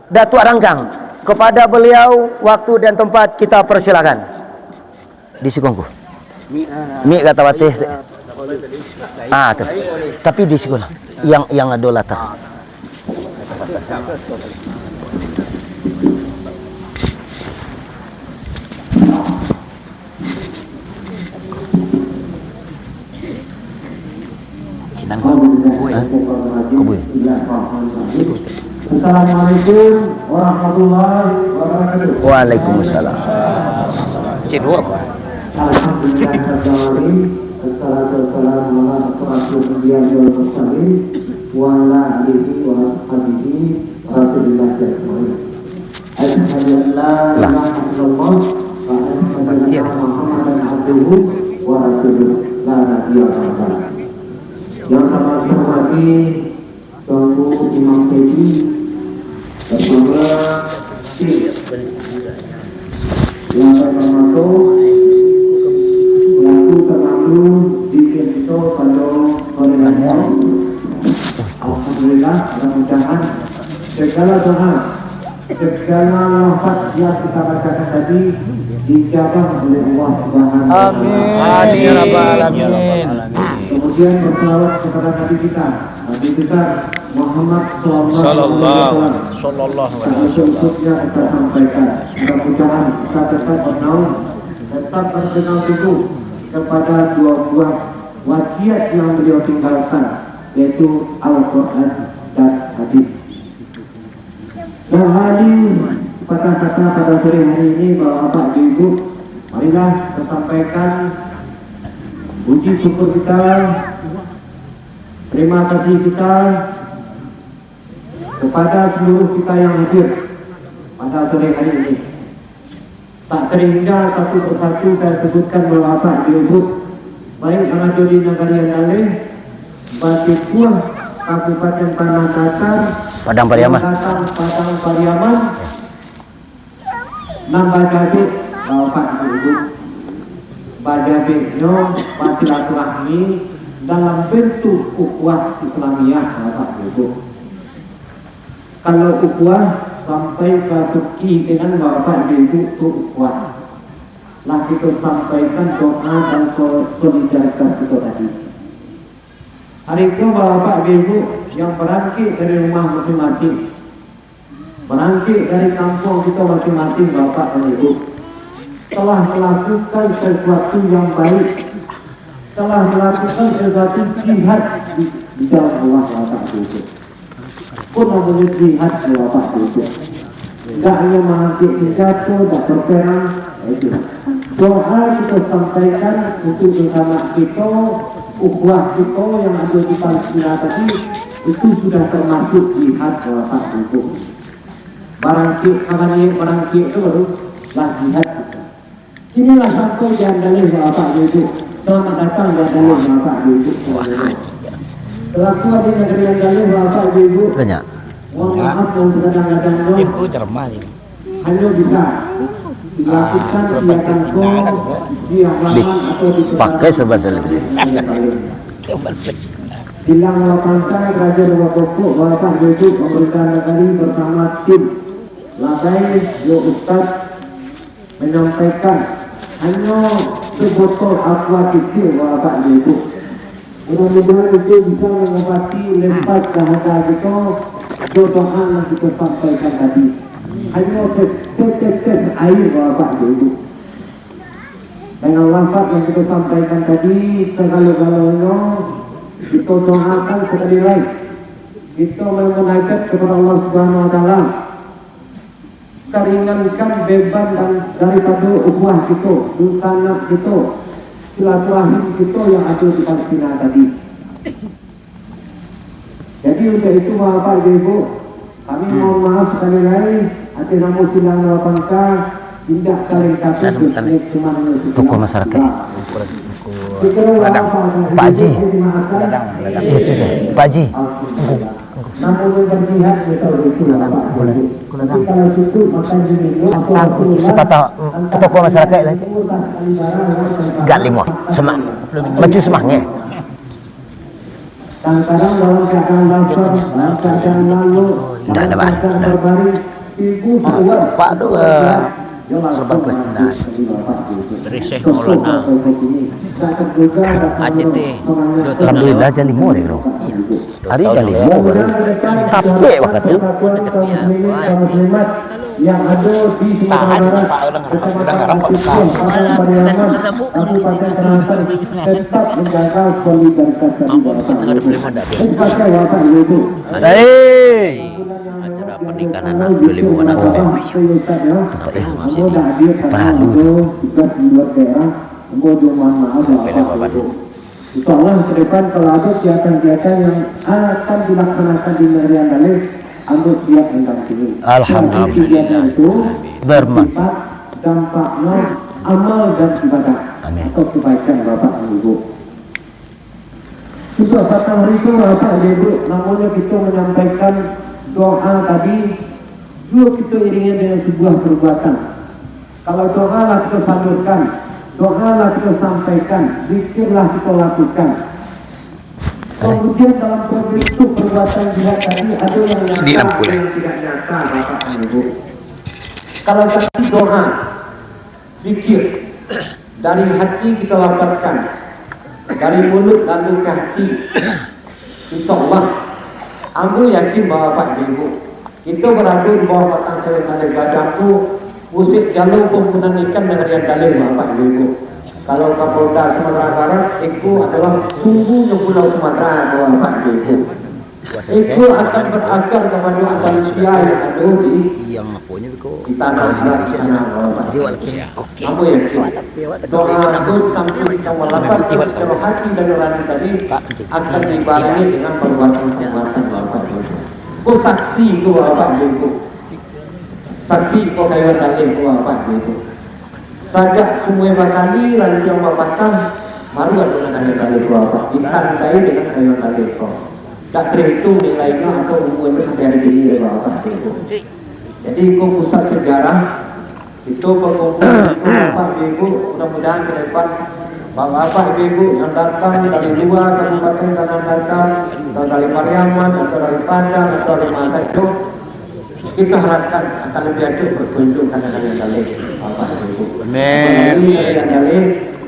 Datuak Ranggang. Kepada beliau, waktu dan tempat kita persilakan. Di siko, Ngku. Mik ka tabateh. Ah, tu. Tapi di siko lah. Yang, yang ado latar. Sinan ko. Hah? Kubui. Assalamualaikum warahmatullahi wabarakatuh. Waalaikumsalam. Cik Nur. Alhamdulillah, wassalatu wassalamu ala asyrafil anbiya wal mursalin, wa ala alihi wa ashabihi Rasulillah ajmain. Asyhadu an la Lah. ilaha illallah wa asyhadu anna Muhammadan abduhu wa rasuluh. La nabiyya ba'dah. Yang kami hormati Tuanku Imam Saidi bersama tim. Yang pertama tu, Segala doa, segala lafaz yang kita bacakan tadi dijawab oleh Allah Subhanahu wa Taala. Amin. Amin ya rabbal alamin. Kemudian bersalawat kepada Nabi kita, Nabi besar Muhammad sallallahu alaihi wasallam. Sallallahu alaihi wasallam. Selanjutnya kita sampaikan, mudah-mudahan kita tetap bernaung, tetap berpegang teguh kepada dua buah wasiat yang beliau tinggalkan, yaitu Al-Quran dan hadis. Dahali patah kata pada sore hari ini, Bapak-bapak, Ibu-ibu, marilah kita sampaikan puji syukur kita, terima kasih kita kepada seluruh kita yang hadir pada sore hari ini. Tak terhingga satu persatu saya sebutkan, Bapak-bapak, Ibu-ibu, baik yang ada di Nagari Andaleh, Batipuah, Kabupaten Tanah Datar, Padang Pariaman. Yang datang Padang Pariaman, nan bajabek, Bapak-bapak, Ibu-ibu, bajabeknyo basilaturahmi dalam bentuk ukhuwah Islamiah, Bapak-bapak, Ibu-ibu. Kalau ukhuwah sampai ka suki dengan Bapak Ibu tu ukhuwah. Lah kito sampaikan doa dan sol-, solidaritas kito tadi. Hari tu Bapak Ibu yang barangkek dari rumah masing-masing, barangkek dari kampuang kito masing-masing, Bapak dan Ibu, telah melakukan sesuatu yang baik, telah melakukan sesuatu jihad di, di jalan Allah, Bapak Ibu. Pun namonyo jihad, Bapak Ibu. Indak hanyo maangkek senjato, indak berperang, itu. Doa kito sampaikan untuk sesama kito, ukhuwah kito yang ado di Palestina tadi, itu sudah termasuk jihad, Bapak Ibu. Barangkek, ka baniaik barangkek tu baru lah jihad kito. Kini lah sampai di Andaleh, Bapak Ibu. Selamat datang di Andaleh, Bapak Ibu. Selaku adik Nagari Andaleh, Bapak Ibu. Banyak. Mohon maaf yang terkadang-kadang tu. Iko ceramah ni. Hanyo bisa dilakukan di atas ko, di halaman atau di pakai tempat serba selebih. Silang Lapangka, Raja Dua Pokok, Bapak Ibu, pemerintahan nagari bersama tim labai, yo Ustaz, manyampaikan hanyo sabotol aqua kecil, Bapak Ibu. Mudah-mudahan itu bisa mengobati lempas dahaga kito, jo doa nan kito sampaikan tadi. Hanyo se-, setetes air, Bapak Ibu. Dengan lafaz yang kito sampaikan tadi, sagalo-galonyo kito doakan sakali lai. Kito memunajat kepada Allah Subhanahu wa Taala. Taringankan beban dan daripado ukhuwah kito, dunsanak kito, silaturahim kito yang ado di Palestina tadi. Jadi, untuk itu, Bapak Ibu, kami mohon maaf sakali lai, ateh namo Silang Lapangka, indak kalengkapi. Tokoh masyarakat. Pak Haji. Pak Haji. Sepatah, mm, tokoh masyarakat lah. Gak limo. Semak. Maju semak, nge. Ndak ada, Pak. Ndak. Pak tu, eh, sebab Palestina. Riseh Maulana. A C T. Alhamdulillah, jam limo deh, bro. Hari jam limo baru. Capek banget tu. Tahan, Pak, udah ngarap, udah ngarap, Pak. Kabupaten Tanah Datar tetap menjaga solidaritas dan. Hei. Acara pernikahan anak dua ribu anak. Insya Allah, ke depan kalau ada kegiatan-kegiatan yang akan dilaksanakan di Nagari Andaleh, ambo siap mendampingi. Alhamdulillah. Kegiatan itu bersifat dampaknya amal dan ibadah atau kebaikan, Bapak dan Ibu. Sudah patang hari tu, Bapak Ibu, namonyo kito manyampaikan doa tadi, juo kito iringi dengan sabuah perbuatan. Kalau doa lah kito salurkan, doa lah kito sampaikan, zikir lah kito lakukan. Kemudian dalam bentuk perbuatan jihad tadi ada yang nyata, di lampu, ada yang tidak nyata, Bapak dan Ibu. Kalau tadi doa, zikir, dari hati kita lafazkan, dari mulut lalu ke hati, insya Allah, ambo yakin bahwa Bapak Ibu, kito barado di bawah batang kayu gadang tu, usik jalur pambuangan ikan nan rian daleh, Bapak Ibu. Kalau Kapolda Sumatera Barat, iko adalah sungguhnyo Pulau Sumatera, Bapak Ibu. Iko akan berakar kepada Andalusia yang ado di, di tanah Arab sana, Bapak Ibu. Ambo yakin, doa tu sampai kita melakukan secara hati dan nurani tadi akan dibarengi dengan perbuatan-perbuatan, Bapak Ibu. Ko saksi ko, Bapak Ibu. Saksi ko kayu daleh ko, Bapak Ibu. Sajak sumua bakali, rantiang babatang, baru ado nan kayu daleh ko, Bapak. Ditandai dengan kayu daleh ko. Dak terhitung nilainyo atau umuanyo sampai hari kini, Bapak Ibu. Jadi, ko pusat sejarah. Kito bakumpul di siko, Bapak Ibu, mudah-mudahan ke depan, Bapak-bapak, Ibu-ibu yang datang dari luar Kabupaten Tanah Datar, atau dari Pariaman, atau dari Padang, atau dari mana sajo, kito harapkan akan lebih acok berkunjung ka Nagari Andaleh, Bapak Ibu. Amin. Apalagi Nagari Andaleh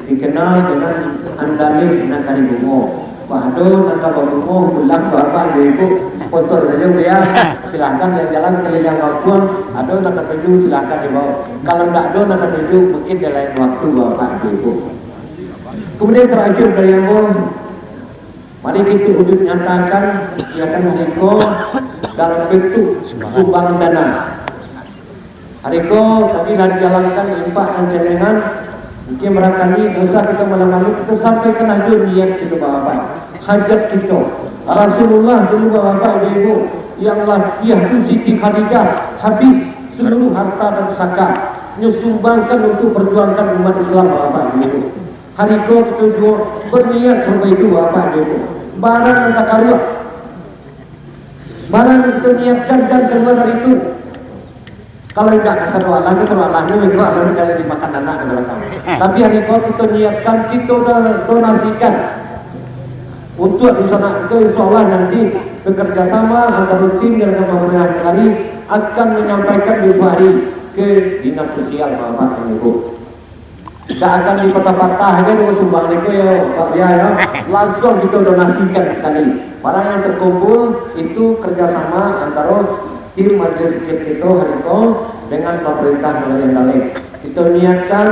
dikenal dengan Andaleh Nagari Bungo. Wah, ado nan ka babungo, pulang, Bapak Ibu, sponsor sajo, bia. Silahkan jalan-jalan keliling kampuang, ado nan katuju, silahkan dibawa. Kalau ndak ado nan katuju, mungkin di lain waktu, Bapak Ibu. Kemudian terakhir dari ambo, mari kito wujud nyatakan, ya kan, hari ko dalam bentuk sumbangan dana. Hari ko tadi lah dijalankan impak nan celengan, mungkin barangkali dak usah kito malu-malu, kito sampaikan ajo niat kito, Bapak, hajat kito. Rasulullah dulu, Bapak, Ibu, yang latiah tu Siti Khadijah habis seluruh harta dan pusaka, nyo sumbangkan untuk perjuangkan umat Islam, Bapak, Ibu. Hari ko kito juo berniat sampai itu, Bapak, Ibu. Barang nan takaruah, barang nan kito niatkan, jan kalua dari itu. Kalau indak, ka sado alah, ka sado alah, ni minggu alah, ni kalau dimakan anak di balakang. Tapi hari ko kito niatkan, kito do-, donasikan untuk di sana. Kito insya Allah nanti bekerja sama antara tim dengan pemerintah negeri akan menyampaikan besok hari ke dinas sosial, Bapak dan Ibu. Dak akan dipatah-patah aja dengan sumbang niko ya, Pak Bia ya. Langsung kita donasikan sekali. Barang yang terkumpul itu kerjasama antara tim Majelis Zikir kita hari ko dengan pemerintah Nagari Andaleh. Kita niatkan,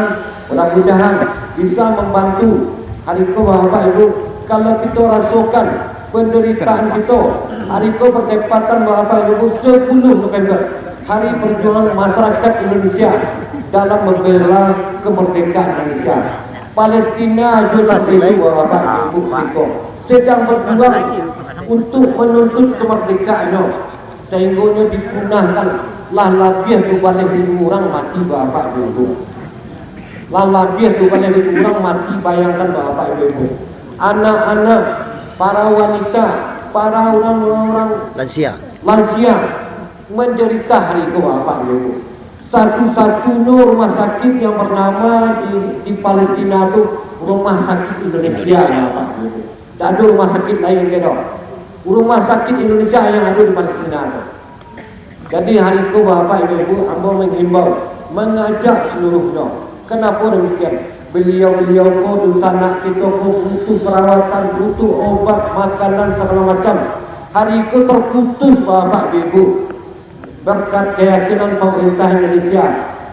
mudah-mudahan bisa membantu hari ko, Bapak Ibu. Kalau kita rasakan penderitaan kita, hari ko bertepatan, Bapak Ibu, sepuluh November, Hari Perjuangan Masyarakat Indonesia dalam membela kemerdekaan Indonesia. Palestina juga seperti itu, Bapak Ibu, sedang berjuang untuk menuntut kemerdekaannya, sehingga dipunahkan, lah labiah dua baleh ribu orang mati, Bapak Ibu. Lah labiah dua baleh ribu orang mati, bayangkan, Bapak Ibu. Anak-anak, para wanita, para orang-orang lansia, lansia menderita hari itu, Bapak Ibu. Satu-satunya rumah sakit yang bernama di, di Palestina tu Rumah Sakit Indonesia, Bapak Ibu. Tidak ada rumah sakit lain, gitu. Rumah sakit Indonesia yang ada di Palestina tu. Jadi hari ko, Bapak Ibu, ambo menghimbau, mengajak seluruhnya. Kenapa demikian? Beliau-beliau ko, dunsanak kito ko butuh perawatan, butuh obat, makanan, segala macam. Hari ko terputus, Bapak Ibu. Berkat keyakinan pemerintah Indonesia,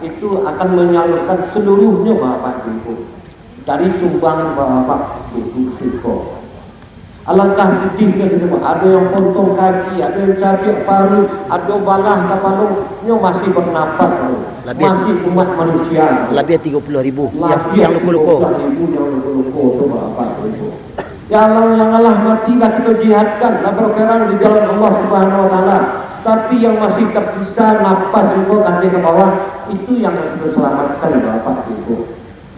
itu akan menyalurkan seluruhnya, Bapak Ibu, dari sumbangan Bapak Ibu itu. Alangkah sedihnya kita, Pak. Ada yang potong kaki, ada yang cabiak paruik, ada balah kapalo, nyo masih bernapas, Pak. Labiah, masih umat manusia. Labiah tiga puluh ribu yang, labiah yang luko-luko. Tiga puluh ribu yang luko-luko tu, Bapak Ibu. Ya Allah, yang Allah mati lah kita jihadkan, lah berperang di jalan Allah Subhanahu wa Taala. Tapi yang masih tersisa napas juga kaki ke bawah, itu yang kita selamatkan, Bapak Ibu.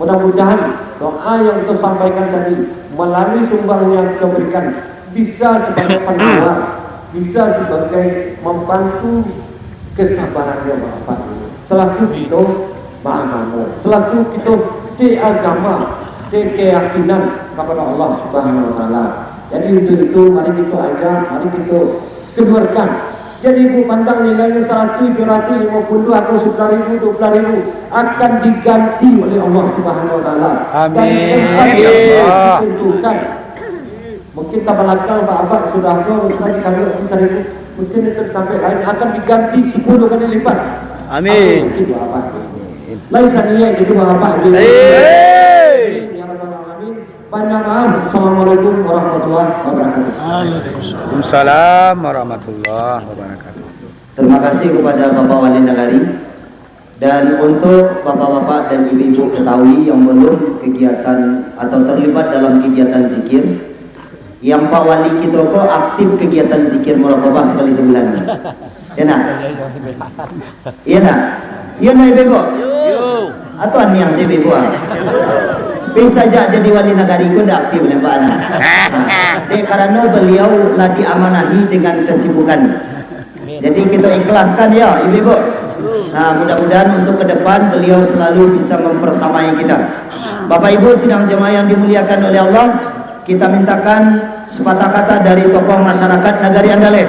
Mudah-mudahan doa yang kita sampaikan tadi melalui sumbang yang kita berikan bisa sebagai penawar, bisa sebagai membantu kesabarannya Bapak Ibu. Selaku kita baagama, selaku kita seagama, sekeyakinan kepada Allah Subhanahu wa Taala. Jadi, untuk itu, mari kita ajak, mari kita keluarkan. Jadi, ibu pandang nilainyo saratus, tujuh ratus limo puluah atau sebelas ribu, dua belas ribu, akan diganti oleh Allah Subhanahu Wa Taala. Amin. Dan tempat yang Ya Allah. ditentukan. Mungkin tabalakang, Pak Abah, sudah tu, sudah dikabur, seribu. Mungkin itu sampai lain akan diganti sepuluh kali lipat. Amin. Apa mungkin, Pak Abah? Lain saniat itu, Pak Abah. Amin. Ya Rabbal Alamin. Banyak maaf. Assalamualaikum warahmatullahi wabarakatuh. Waalaikumsalam warahmatullahi wabarakatuh. Terima kasih kepada Bapak Wali Nagari. Dan untuk bapak-bapak dan ibu-ibu Betawi yang belum kegiatan atau terlibat dalam kegiatan zikir, yang Pak Wali kito ko aktif kegiatan zikir muraqabah sekali sebulan. Ya nak? Iya nak? Iya nak, ibu-ibu? Atau aniang si ibu-ibu ah? Bisa jak jadi wali nagari ko ndak aktif nembak anak. Nah, dek karano beliau lah diamanahi dengan kesibukan. Jadi, kita ikhlaskan ya, ibu-ibu. Nah, mudah-mudahan untuk ke depan beliau selalu bisa mempersamai kita. Bapak Ibu sidang jemaah yang dimuliakan oleh Allah, kita mintakan sepatah kata dari tokoh masyarakat Nagari Andaleh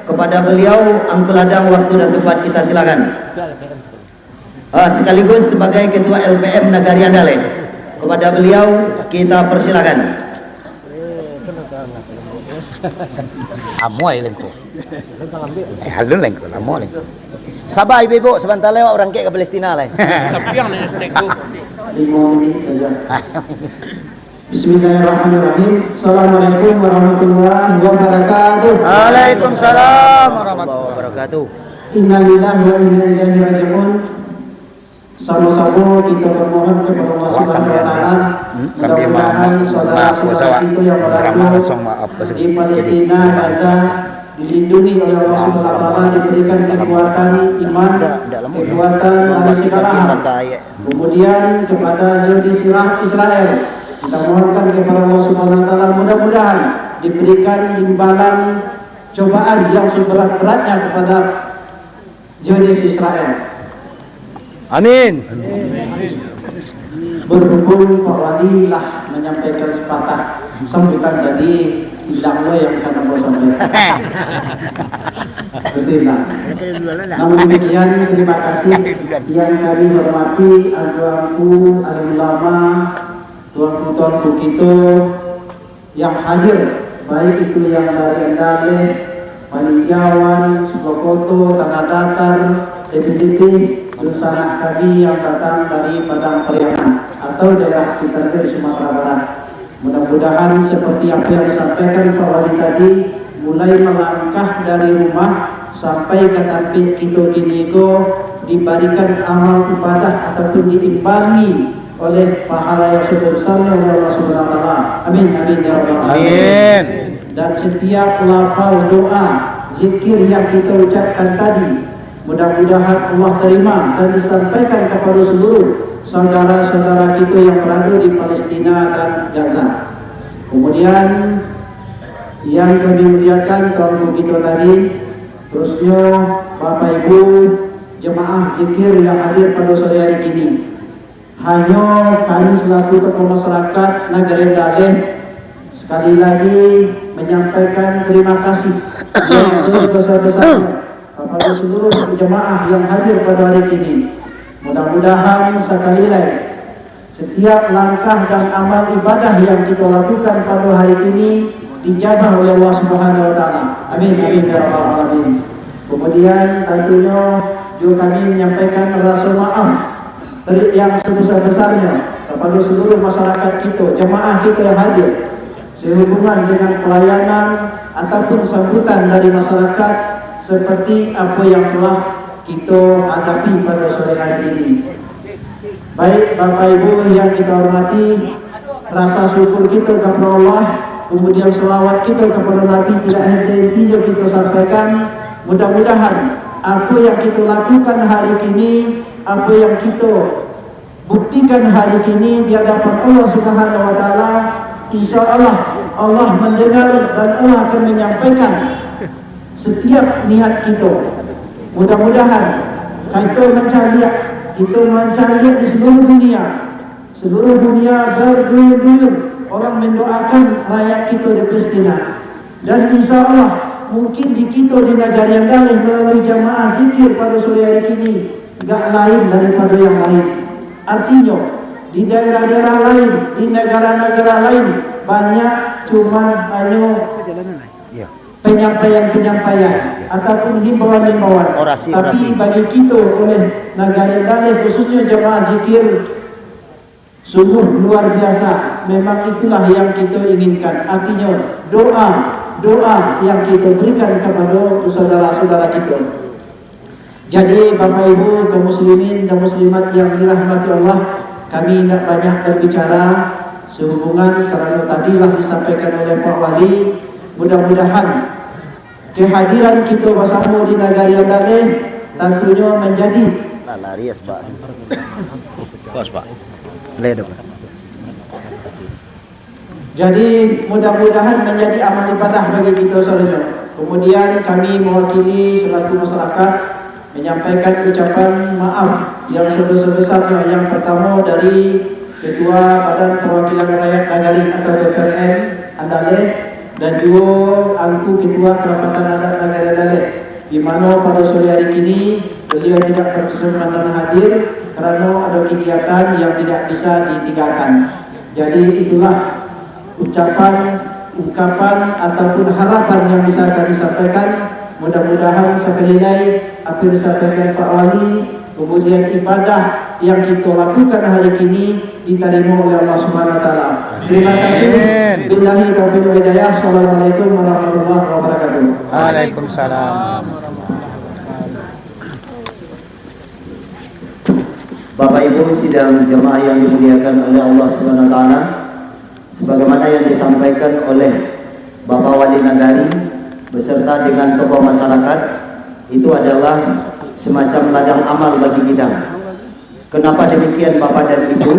kepada beliau, Angku Ladang, waktu dan tempat kita silakan. Ah, sekaligus sebagai Ketua L P M Nagari Andaleh. Kepada beliau, kita persilakan. Amuai lengko. Eh, alun lengko, lamo lengko. Sabar, ibu-ibu, sabanta lai awak barangkek ka Palestina lai. Sapiang nyo stek tu. Lima menit saja. Bismillahirrahmanirrahim. Assalamualaikum warahmatullahi wabarakatuh. Waalaikumsalam warahmatullahi wabarakatuh. Innalillahi wa inna ilaihi raji'un. Sama-sama kita bermohon kepada Allah Subhanahu wa Taala. Mudah-mudahan saudara-saudara kita yang berada di Palestina, Gaza, dilindungi oleh Allah Subhanahu wa Taala, diberikan kekuatan iman, kekuatan dari segala hal. Kemudian kepada Yahudi Isra-, Israel, kita mohonkan kepada Allah Subhanahu wa Taala, mudah-mudahan diberikan imbalan cobaan yang seberat-beratnya kepada Yahudi Israel. Amin. Berhubung Pak Wali lah menyampaikan sepatah sambutan tadi, hilang lo yang akan ambo sampaikan. Betul lah. Namun demikian, terima kasih yang kami hormati tuanku alim ulama, tuanku-tuanku kito yang hadir, baik itu yang dari Andaleh, Paninjauan, Sukokoto, Tanah Datar, Tebing Titih, dunsanak kami yang datang dari Padang Pariaman atau daerah sekitar dari Sumatera Barat. Mudah-mudahan seperti apa yang disampaikan Pak Wali tadi, mulai melangkah dari rumah sampai ka tampek kito kini ko, dibarikan amal ibadah ataupun diimbangi oleh pahala yang sebesar oleh Allah Subhanahu wa Taala. Amin, amin, ya Rabbal Alamin. Amin. Dan setiap lafal doa, zikir yang kita ucapkan tadi, mudah-mudahan Allah terima dan disampaikan kepada seluruh saudara-saudara kita yang berada di Palestina dan Gaza. Kemudian, yang kami muliakan, tuan guru kita tadi, terusnya Bapak Ibu jemaah zikir yang hadir pada sore hari ini. Hanyo kami selaku tokoh masyarakat Nagari Andaleh, sekali lagi menyampaikan terima kasih yang sebesar-besarnya kepada seluruh jemaah yang hadir pada hari ini. Mudah-mudahan sekali lagi, setiap langkah dan amal ibadah yang kita lakukan pada hari ini dijabah oleh Allah Subhanahu wa Taala. Amin, amin, ya Rabbal Alamin. Kemudian, tentunya juga kami menyampaikan rasa maaf teri-, yang sebesar-besarnya kepada seluruh masyarakat kita, jemaah kita yang hadir, sehubungan dengan pelayanan ataupun sambutan dari masyarakat seperti apa yang telah kita hadapi pada sore hari ini. Baik, Bapak Ibu yang kita hormati, rasa syukur kita kepada Allah, kemudian selawat kita kepada Nabi tidak henti-hentinya kita sampaikan. Mudah-mudahan apa yang kita lakukan hari ini, apa yang kita buktikan hari ini di hadapan Allah Subhanahu wa Taala, insya Allah, Allah mendengar dan Allah akan menyampaikan setiap niat kita. Mudah-mudahan kita mencaliak, kita mencaliak di seluruh dunia. Seluruh dunia berduyun-duyun Orang mendoakan rakyat kito di Palestina. Dan insya Allah, mungkin di kito di Nagari Andaleh melalui jamaah zikir pada sore hari kini, gak lain daripada yang lain. Artinyo, di daerah-daerah lain, di nagara-nagara lain, banyak, cuman hanyo penyampaian-penyampaian ataupun himbauan-himbauan. Orasi, Tapi orasi. bagi kito oleh Nagari Andaleh, khususnyo jamaah zikir, sungguh luar biasa. Memang itulah yang kito inginkan. Artinyo, doa, doa yang kito berikan kepada saudara-saudara kito. Jadi, Bapak Ibu, kaum muslimin dan muslimat yang dirahmati Allah, kami indak banyak berbicara sehubungan karena tadi lah disampaikan oleh Pak Wali. Mudah-mudahan kehadiran kita bersama di Nagari Andaleh tentunya menjadi Lah, lari ya, Pak. Bos, Pak. Boleh dah, Pak. Jadi, mudah-mudahan menjadi amal ibadah bagi kita seluruhnya. Kemudian, kami mewakili selaku masyarakat menyampaikan ucapan maaf yang sebesar-besarnya. Yang pertama dari Ketua Badan Perwakilan Rakyat Nagari atau B P R N Andaleh dan juga Angku Ketua Kerapatan Adat Nagari Andaleh, di mana pada sore hari kini beliau tidak berkesempatan hadir karena ada kegiatan yang tidak bisa ditinggalkan. Jadi, itulah ucapan, ungkapan ataupun harapan yang bisa kami sampaikan. Mudah-mudahan sekali lagi apa yang disampaikan Pak Wali, kemudian ibadah yang kita lakukan hari ini diterima oleh Allah Subhanahu Wa Taala. Terima kasih. Amin. Billahi taufiq wal hidayah. Assalamualaikum warahmatullahi wabarakatuh. Waalaikumsalam. Bapak Ibu sidang jamaah yang dimuliakan oleh Allah Subhanahu Wa Taala, sebagaimana yang disampaikan oleh Bapak Wali Nagari beserta dengan tokoh masyarakat, itu adalah semacam ladang amal bagi kita. Kenapa demikian, Bapak dan Ibu?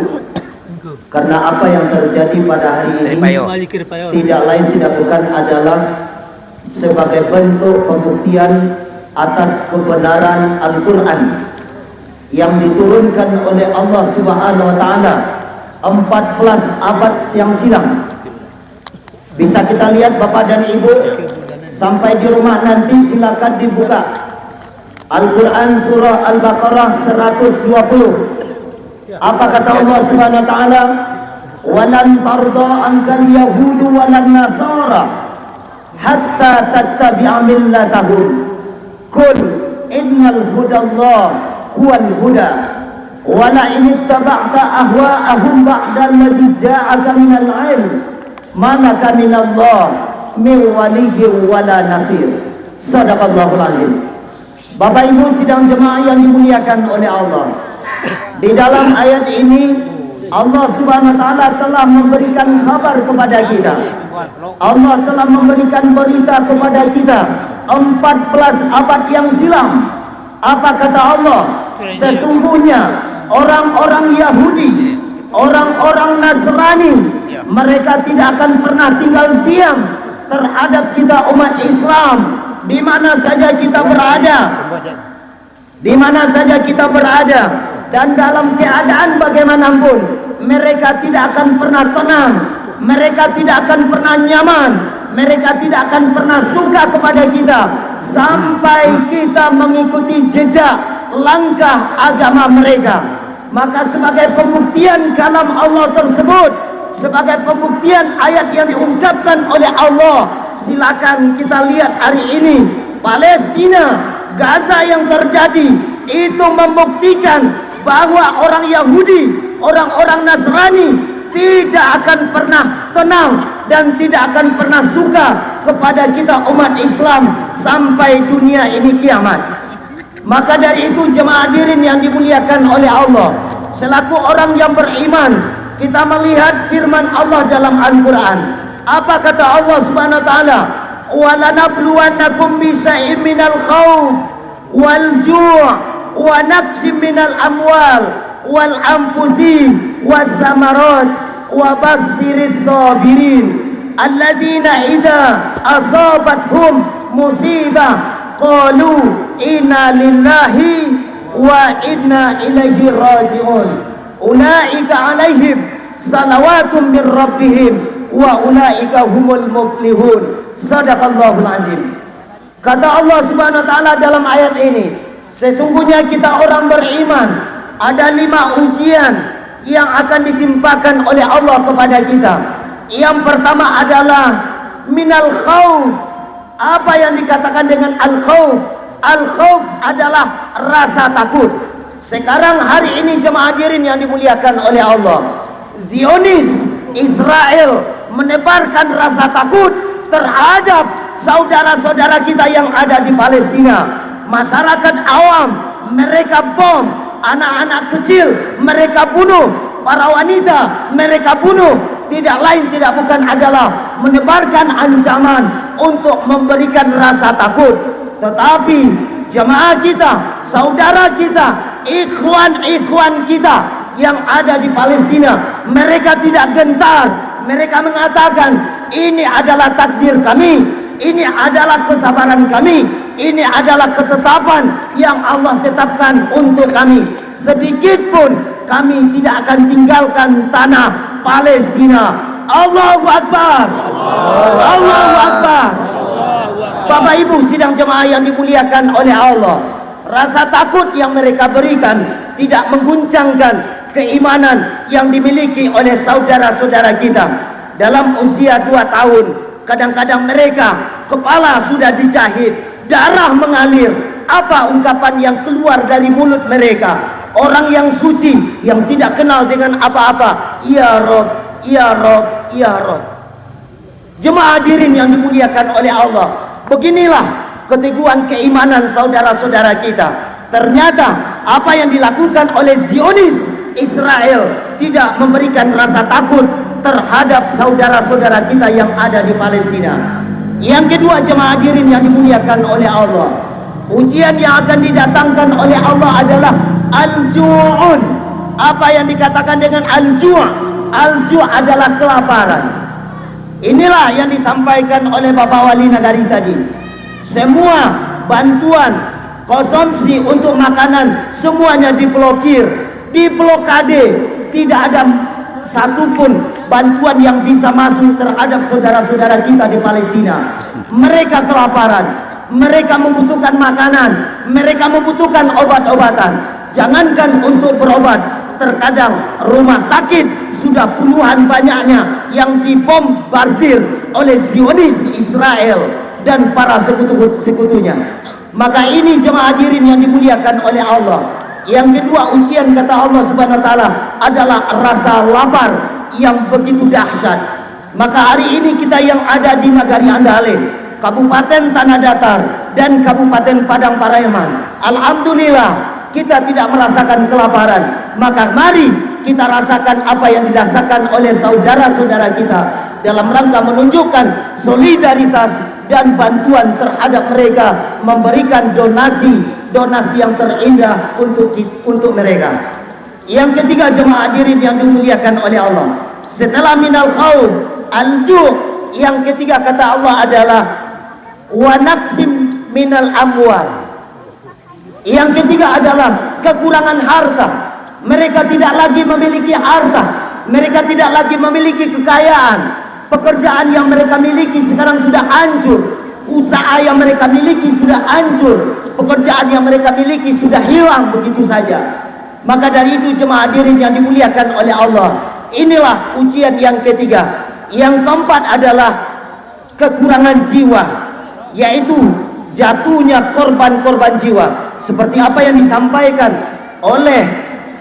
Karena apa yang terjadi pada hari ini tidak lain tidak bukan adalah sebagai bentuk pembuktian atas kebenaran Al-Quran yang diturunkan oleh Allah Subhanahu wa Ta'ala empat belas abad yang silam. Bisa kita lihat, Bapak dan Ibu, sampai di rumah nanti silakan dibuka Al-Quran Surah Al-Baqarah seratus dua puluh. Apa kata Allah Subhanahu wa Ta'ala? "Walan tarda angkal yahudu walan nasara hatta tattabi'a millatahum." Qul innal hudallah huwal huda, wa la in ittaba'ta ahwa'ahum ba'dalladzi ja'aka minal ilm, ma laka minallah min waliyyin wa la nasir. Sadaqallahul azim. Bapak Ibu sidang jemaah yang dimuliakan oleh Allah, di dalam ayat ini Allah Subhanahu wa Ta'ala telah memberikan kabar kepada kita. Allah telah memberikan berita kepada kita empat belas abad yang silam. Apa kata Allah? Sesungguhnya orang-orang Yahudi, orang-orang Nasrani, mereka tidak akan pernah tinggal diam terhadap kita umat Islam, di mana saja kita berada. Di mana saja kita berada, dan dalam keadaan bagaimanapun, mereka tidak akan pernah tenang, mereka tidak akan pernah nyaman, mereka tidak akan pernah suka kepada kita, sampai kita mengikuti jejak langkah agama mereka. Maka sebagai pembuktian kalam Allah tersebut, sebagai pembuktian ayat yang diungkapkan oleh Allah, silakan kita lihat hari ini, Palestina, Gaza yang terjadi, itu membuktikan bahwa orang Yahudi, orang-orang Nasrani tidak akan pernah tenang dan tidak akan pernah suka kepada kita umat Islam sampai dunia ini kiamat. Maka dari itu, jemaah hadirin yang dimuliakan oleh Allah, selaku orang yang beriman, kita melihat firman Allah dalam Al-Quran. Apa kata Allah Subhanahu wa Ta'ala? "Walanabluwannakum bisyai'in minal khauf wal ju' wa naqsim minal amwal wal anfusi waz zamarat wa basyiris sabirin, alladzina idza asabathum musibah qalu inna lillahi wa inna ilaihi raji'un, ulaika alaihim Salawatum min rabbihim wa ulaika humul muflihun. Sadaqallahul azim. Kata Allah Subhanahu wa taala dalam ayat ini, sesungguhnya kita orang beriman, ada lima ujian yang akan ditimpakan oleh Allah kepada kita. Yang pertama adalah minal khauf. Apa yang dikatakan dengan al-khauf? Al-khauf adalah rasa takut. Sekarang hari ini, jemaah hadirin yang dimuliakan oleh Allah, Zionis Israel menebarkan rasa takut terhadap saudara-saudara kita yang ada di Palestina. Masyarakat awam mereka bom, anak-anak kecil mereka bunuh, para wanita mereka bunuh. Tidak lain tidak bukan adalah menebarkan ancaman untuk memberikan rasa takut. Tetapi jemaah kita, saudara kita, ikhwan-ikhwan kita yang ada di Palestina, mereka tidak gentar. Mereka mengatakan, "Ini adalah takdir kami, ini adalah kesabaran kami, ini adalah ketetapan yang Allah tetapkan untuk kami. Sedikit pun kami tidak akan tinggalkan tanah Palestina." Allahu Akbar. Allahu Akbar. Bapak Ibu sidang jemaah yang dimuliakan oleh Allah, rasa takut yang mereka berikan tidak mengguncangkan keimanan yang dimiliki oleh saudara-saudara kita. Dalam usia dua tahun, kadang-kadang mereka kepala sudah dijahit, darah mengalir. Apa ungkapan yang keluar dari mulut mereka? Orang yang suci, yang tidak kenal dengan apa-apa, "Ya Rob, ya Rob, ya Rob." Jemaah hadirin yang dimuliakan oleh Allah, beginilah keteguhan keimanan saudara-saudara kita. Ternyata apa yang dilakukan oleh Zionis Israel tidak memberikan rasa takut terhadap saudara-saudara kita yang ada di Palestina. Yang kedua, jemaah hadirin yang dimuliakan oleh Allah, ujian yang akan didatangkan oleh Allah adalah al-ju'un. Apa yang dikatakan dengan al-ju'? Al-ju' adalah kelaparan. Inilah yang disampaikan oleh Bapak Wali Nagari tadi. Semua bantuan konsumsi untuk makanan semuanya diblokir, diblokade. Tidak ada satupun bantuan yang bisa masuk terhadap saudara-saudara kita di Palestina. Mereka kelaparan, mereka membutuhkan makanan, mereka membutuhkan obat-obatan. Jangankan untuk berobat, terkadang rumah sakit sudah puluhan banyaknya yang dibombardir oleh Zionis Israel dan para sekutu-sekutunya. Maka ini jemaah hadirin yang dimuliakan oleh Allah. Yang kedua, ujian kata Allah Subhanahu wa taala adalah rasa lapar yang begitu dahsyat. Maka hari ini kita yang ada di Nagari Andaale, Kabupaten Tanah Datar, dan Kabupaten Padang Pariaman, alhamdulillah, kita tidak merasakan kelaparan. Maka mari kita rasakan apa yang dirasakan oleh saudara-saudara kita dalam rangka menunjukkan solidaritas dan bantuan terhadap mereka, memberikan donasi, donasi yang terindah untuk ki-, untuk mereka. Yang ketiga, jemaah hadirin yang dimuliakan oleh Allah, setelah minal khauf, al-ju', yang ketiga kata Allah adalah wa naqsim minal amwal. Yang ketiga adalah kekurangan harta. Mereka tidak lagi memiliki harta. Mereka tidak lagi memiliki kekayaan. Pekerjaan yang mereka miliki sekarang sudah hancur. Usaha yang mereka miliki sudah hancur. Pekerjaan yang mereka miliki sudah hilang begitu saja. Maka dari itu, jemaah hadirin yang dimuliakan oleh Allah, inilah ujian yang ketiga. Yang keempat adalah kekurangan jiwa, yaitu jatuhnya korban-korban jiwa. Seperti apa yang disampaikan oleh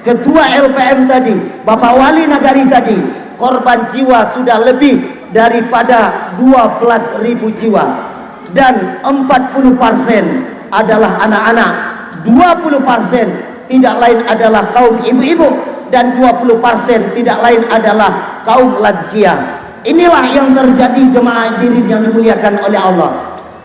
Ketua L P M tadi, Bapak Wali Nagari tadi, korban jiwa sudah lebih daripada dua belas ribu jiwa, dan empat puluh persen adalah anak-anak, dua puluh persen tidak lain adalah kaum ibu-ibu, dan dua puluh persen tidak lain adalah kaum lansia. Inilah yang terjadi, jemaah hadirin yang dimuliakan oleh Allah.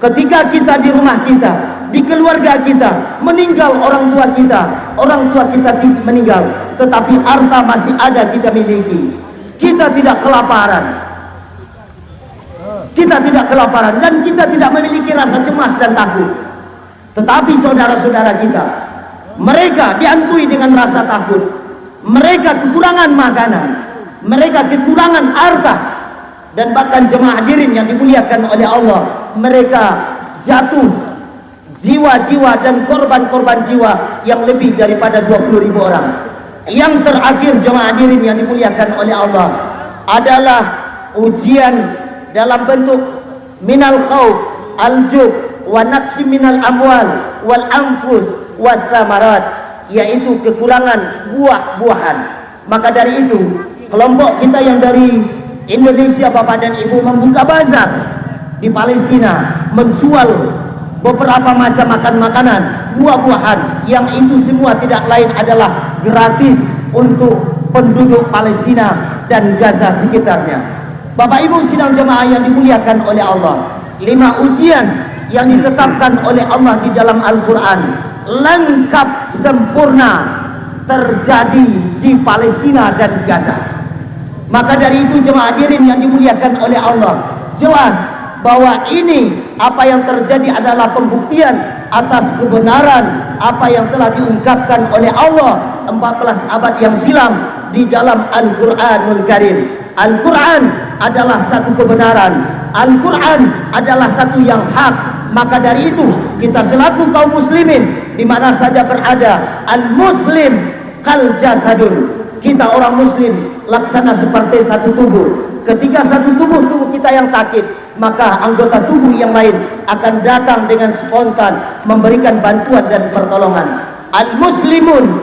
Ketika kita di rumah kita, di keluarga kita, meninggal orang tua kita, orang tua kita ti-, meninggal, tetapi harta masih ada kita miliki. Kita tidak kelaparan. Kita tidak kelaparan dan kita tidak memiliki rasa cemas dan takut. Tetapi saudara-saudara kita, mereka dihantui dengan rasa takut. Mereka kekurangan makanan. Mereka kekurangan harta, dan bahkan jemaah hadirin yang dimuliakan oleh Allah, mereka jatuh jiwa-jiwa dan korban-korban jiwa yang lebih daripada dua puluh ribu orang. Yang terakhir, jemaah hadirin yang dimuliakan oleh Allah, adalah ujian dalam bentuk minal khauf, al-jub, wa naqsi minal amwal, wal anfus, wa thamarat, yaitu kekurangan buah-buahan. Maka dari itu, kelompok kita yang dari Indonesia, Bapak dan Ibu, membuka bazar di Palestina, menjual beberapa macam makan makanan, buah-buahan, yang itu semua tidak lain adalah gratis untuk penduduk Palestina dan Gaza sekitarnya. Bapak Ibu sidang jemaah yang dimuliakan oleh Allah, lima ujian yang ditetapkan oleh Allah di dalam Al-Quran lengkap sempurna terjadi di Palestina dan Gaza. Maka dari itu, jemaah hadirin yang dimuliakan oleh Allah, jelas bahwa ini apa yang terjadi adalah pembuktian atas kebenaran apa yang telah diungkapkan oleh Allah empat belas abad yang silam di dalam Al-Quranul Karim. Al-Quran adalah satu kebenaran. Al-Quran adalah satu yang hak. Maka dari itu, kita selaku kaum muslimin di mana saja berada, al-muslim kal jasadun. Kita orang muslim laksana seperti satu tubuh. Ketika satu tubuh, tubuh kita yang sakit, maka anggota tubuh yang lain akan datang dengan spontan memberikan bantuan dan pertolongan. Al-muslimun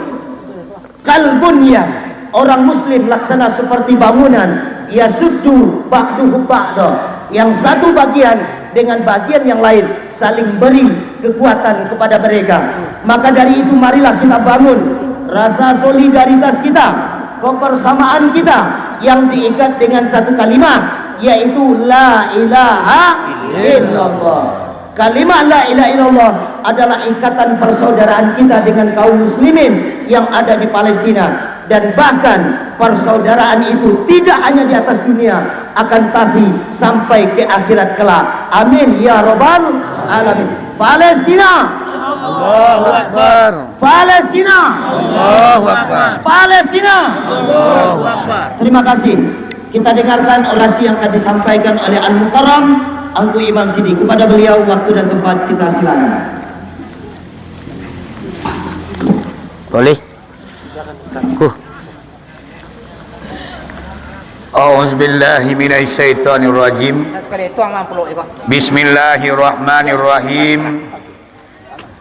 kal bunyan, orang muslim laksana seperti bangunan, yasuddu ba'duhu ba'da, yang satu bagian dengan bagian yang lain saling beri kekuatan kepada mereka. Maka dari itu, marilah kita bangun rasa solidaritas kita, kebersamaan kita yang diikat dengan satu kalimah, yaitu la ilaha illallah. Kalimat la ilaha illallah adalah ikatan persaudaraan kita dengan kaum muslimin yang ada di Palestina, dan bahkan persaudaraan itu tidak hanya di atas dunia, akan tapi sampai ke akhirat kelak. Amin ya rabbal alamin. Palestina! Allahu Akbar. Palestina! Allahu Akbar. Palestina! Allahu Akbar. Terima kasih. Kita dengarkan orasi yang akan disampaikan oleh Al-Mukarram Angku Imam Sidi. Kepada beliau, waktu dan tempat kita silakan. Boleh? Huh. A'udzubillahi minasyaitonirrajim. Bismillahirrahmanirrahim.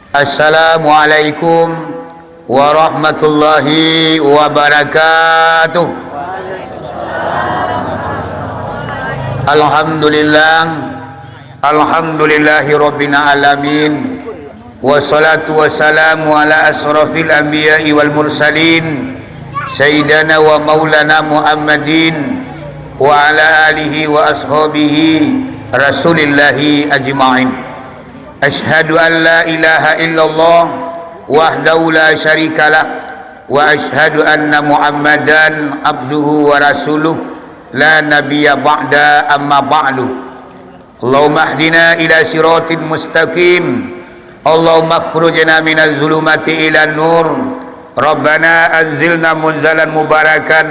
Assalamualaikum warahmatullahi wabarakatuh. Alhamdulillah. Alhamdulillahirabbil alamin. Wassalatu wassalamu ala asyrafil anbiya'i wal mursalin, sayyidina wa maulana Muhammadin, wa ala alihi wa ashabihi Rasulillahi ajma'in. Asyhadu an la ilaha illallah wahdahu la syarikalah, wa asyhadu anna Muhammadan abduhu wa rasuluh, la nabiyya ba'da, amma ba'du. Allahumma ahdina ila siratin mustaqim. Allahumma akhrijna minaz zulumati ilan nur. Rabbana anzilna munzalan mubarakan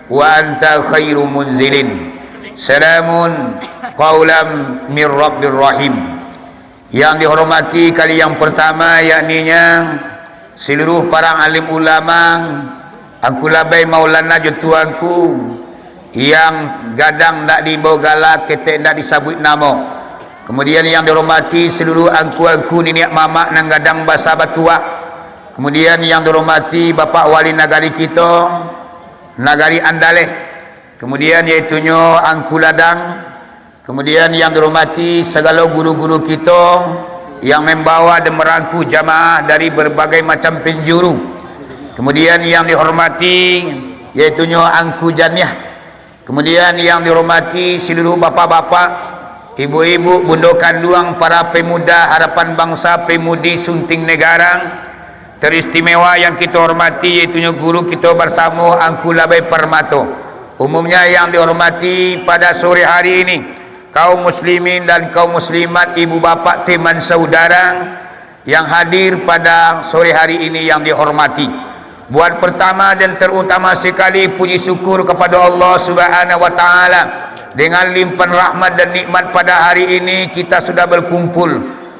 wa anta khairu munzilin. Salamun qaulam mir rabbir rahim. Yang dihormati kali yang pertama, yakninya seluruh para alim ulama, Angku Labai Maulana jo Tuanku yang gadang ndak diimbau gala, ketek ndak disabuik namo. Kemudian yang dihormati seluruh angku-angku, niniak mamak nan gadang basa batuah. Kemudian yang dihormati Bapak Wali Nagari kito, Nagari Andaleh. Kemudian yaitunyo Angku Ladang, Kemudian yang dihormati sagalo guru-guru kito yang membawa dan merangku jamaah dari berbagai macam penjuru. Kemudian yang dihormati, yaitunyo Angku Janiah. Kemudian yang dihormati seluruh bapak-bapak, ibu-ibu, bundo kanduang, para pemuda harapan bangsa, pemudi Sunting Negara, teristimewa yang kito hormati, yaitunyo guru kito basamo Angku Labai Parmato. Umumnya yang dihormati pada sore hari ini, kaum muslimin dan kaum muslimat, ibu bapak, teman saudara yang hadir pada sore hari ini yang dihormati. Buat pertama dan terutama sekali, puji syukur kepada Allah Subhanahu wa Ta'ala. Dengan limpahan rahmat dan nikmat, pada hari ini kita sudah berkumpul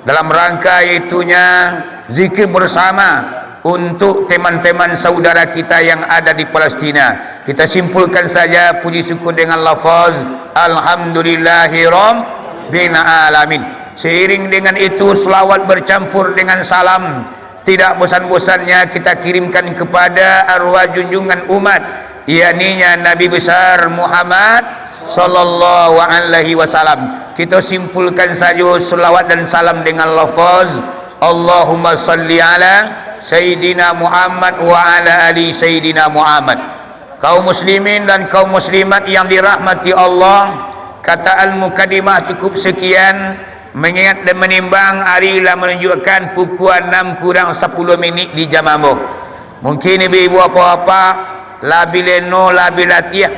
dalam rangka, yaitunya zikir bersama untuk teman-teman saudara kita yang ada di Palestina. Kita simpulkan saja puji syukur dengan lafaz, "Alhamdulillahirabbil alamin." Seiring dengan itu, selawat bercampur dengan salam tidak bosan-bosannya kita kirimkan kepada arwah junjungan umat, yakninya Nabi Besar Muhammad sallallahu alaihi wasallam. Kita simpulkan saja selawat dan salam dengan lafaz, "Allahumma salli ala Sayyidina Muhammad wa ala ali Sayyidina Muhammad." Kaum muslimin dan kaum muslimat yang dirahmati Allah, kata al-mukadimah cukup sekian, mengingat dan menimbang hari lah menunjukkan pukul enam kurang sepuluh minit di jam ambo. Mungkin ibu-ibu, bapak-bapak, lah bi leno, lah bi latiah.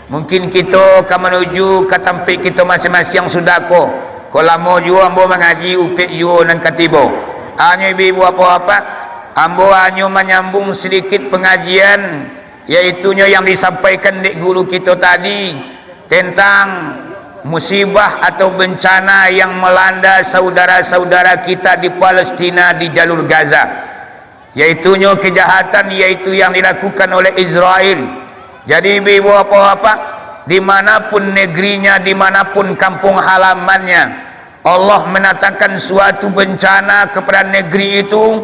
Mungkin kito ka manuju ka tampek kito masing-masing sudah ko. Ko lamo juo ambo mangaji, upek juo nan ka tibo. Hanyo ibu-ibu, bapak-bapak, ambo hanyo manyambung sadikit pangajian, yaitunyo yang disampaikan dek guru kito tadi, tentang musibah atau bencana yang melanda saudara-saudara kita di Palestina, di jalur Gaza, yaitunyo kejahatan, yaitu yang dilakukan oleh Israel. Jadi, ibu-ibu, bapak-bapak, dimanapun negerinya, dimanapun kampung halamannya, Allah mendatangkan suatu bencana kepada negeri itu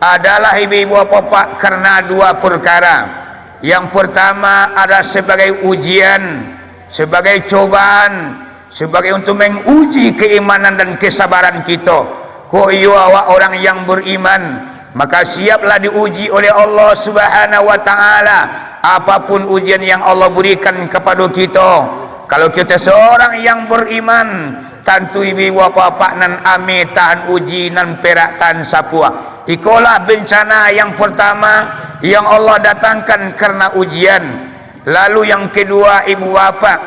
adalah, ibu-ibu, bapak-bapak, karena dua perkara. Yang pertama adalah sebagai ujian, sebagai cobaan, sebagai untuk menguji keimanan dan kesabaran kito. Kok iyo awak orang yang beriman, maka siaplah diuji oleh Allah Subhanahu wa Ta'ala, apapun ujian yang Allah berikan kepada kito. Kalau kito seorang yang beriman, tantu ibu-ibu, bapak-bapak, nan ameh tahan uji, nan perak tahan sapuah. Ikolah bencana yang pertama yang Allah datangkan karena ujian. Lalu yang kedua, ibu bapak,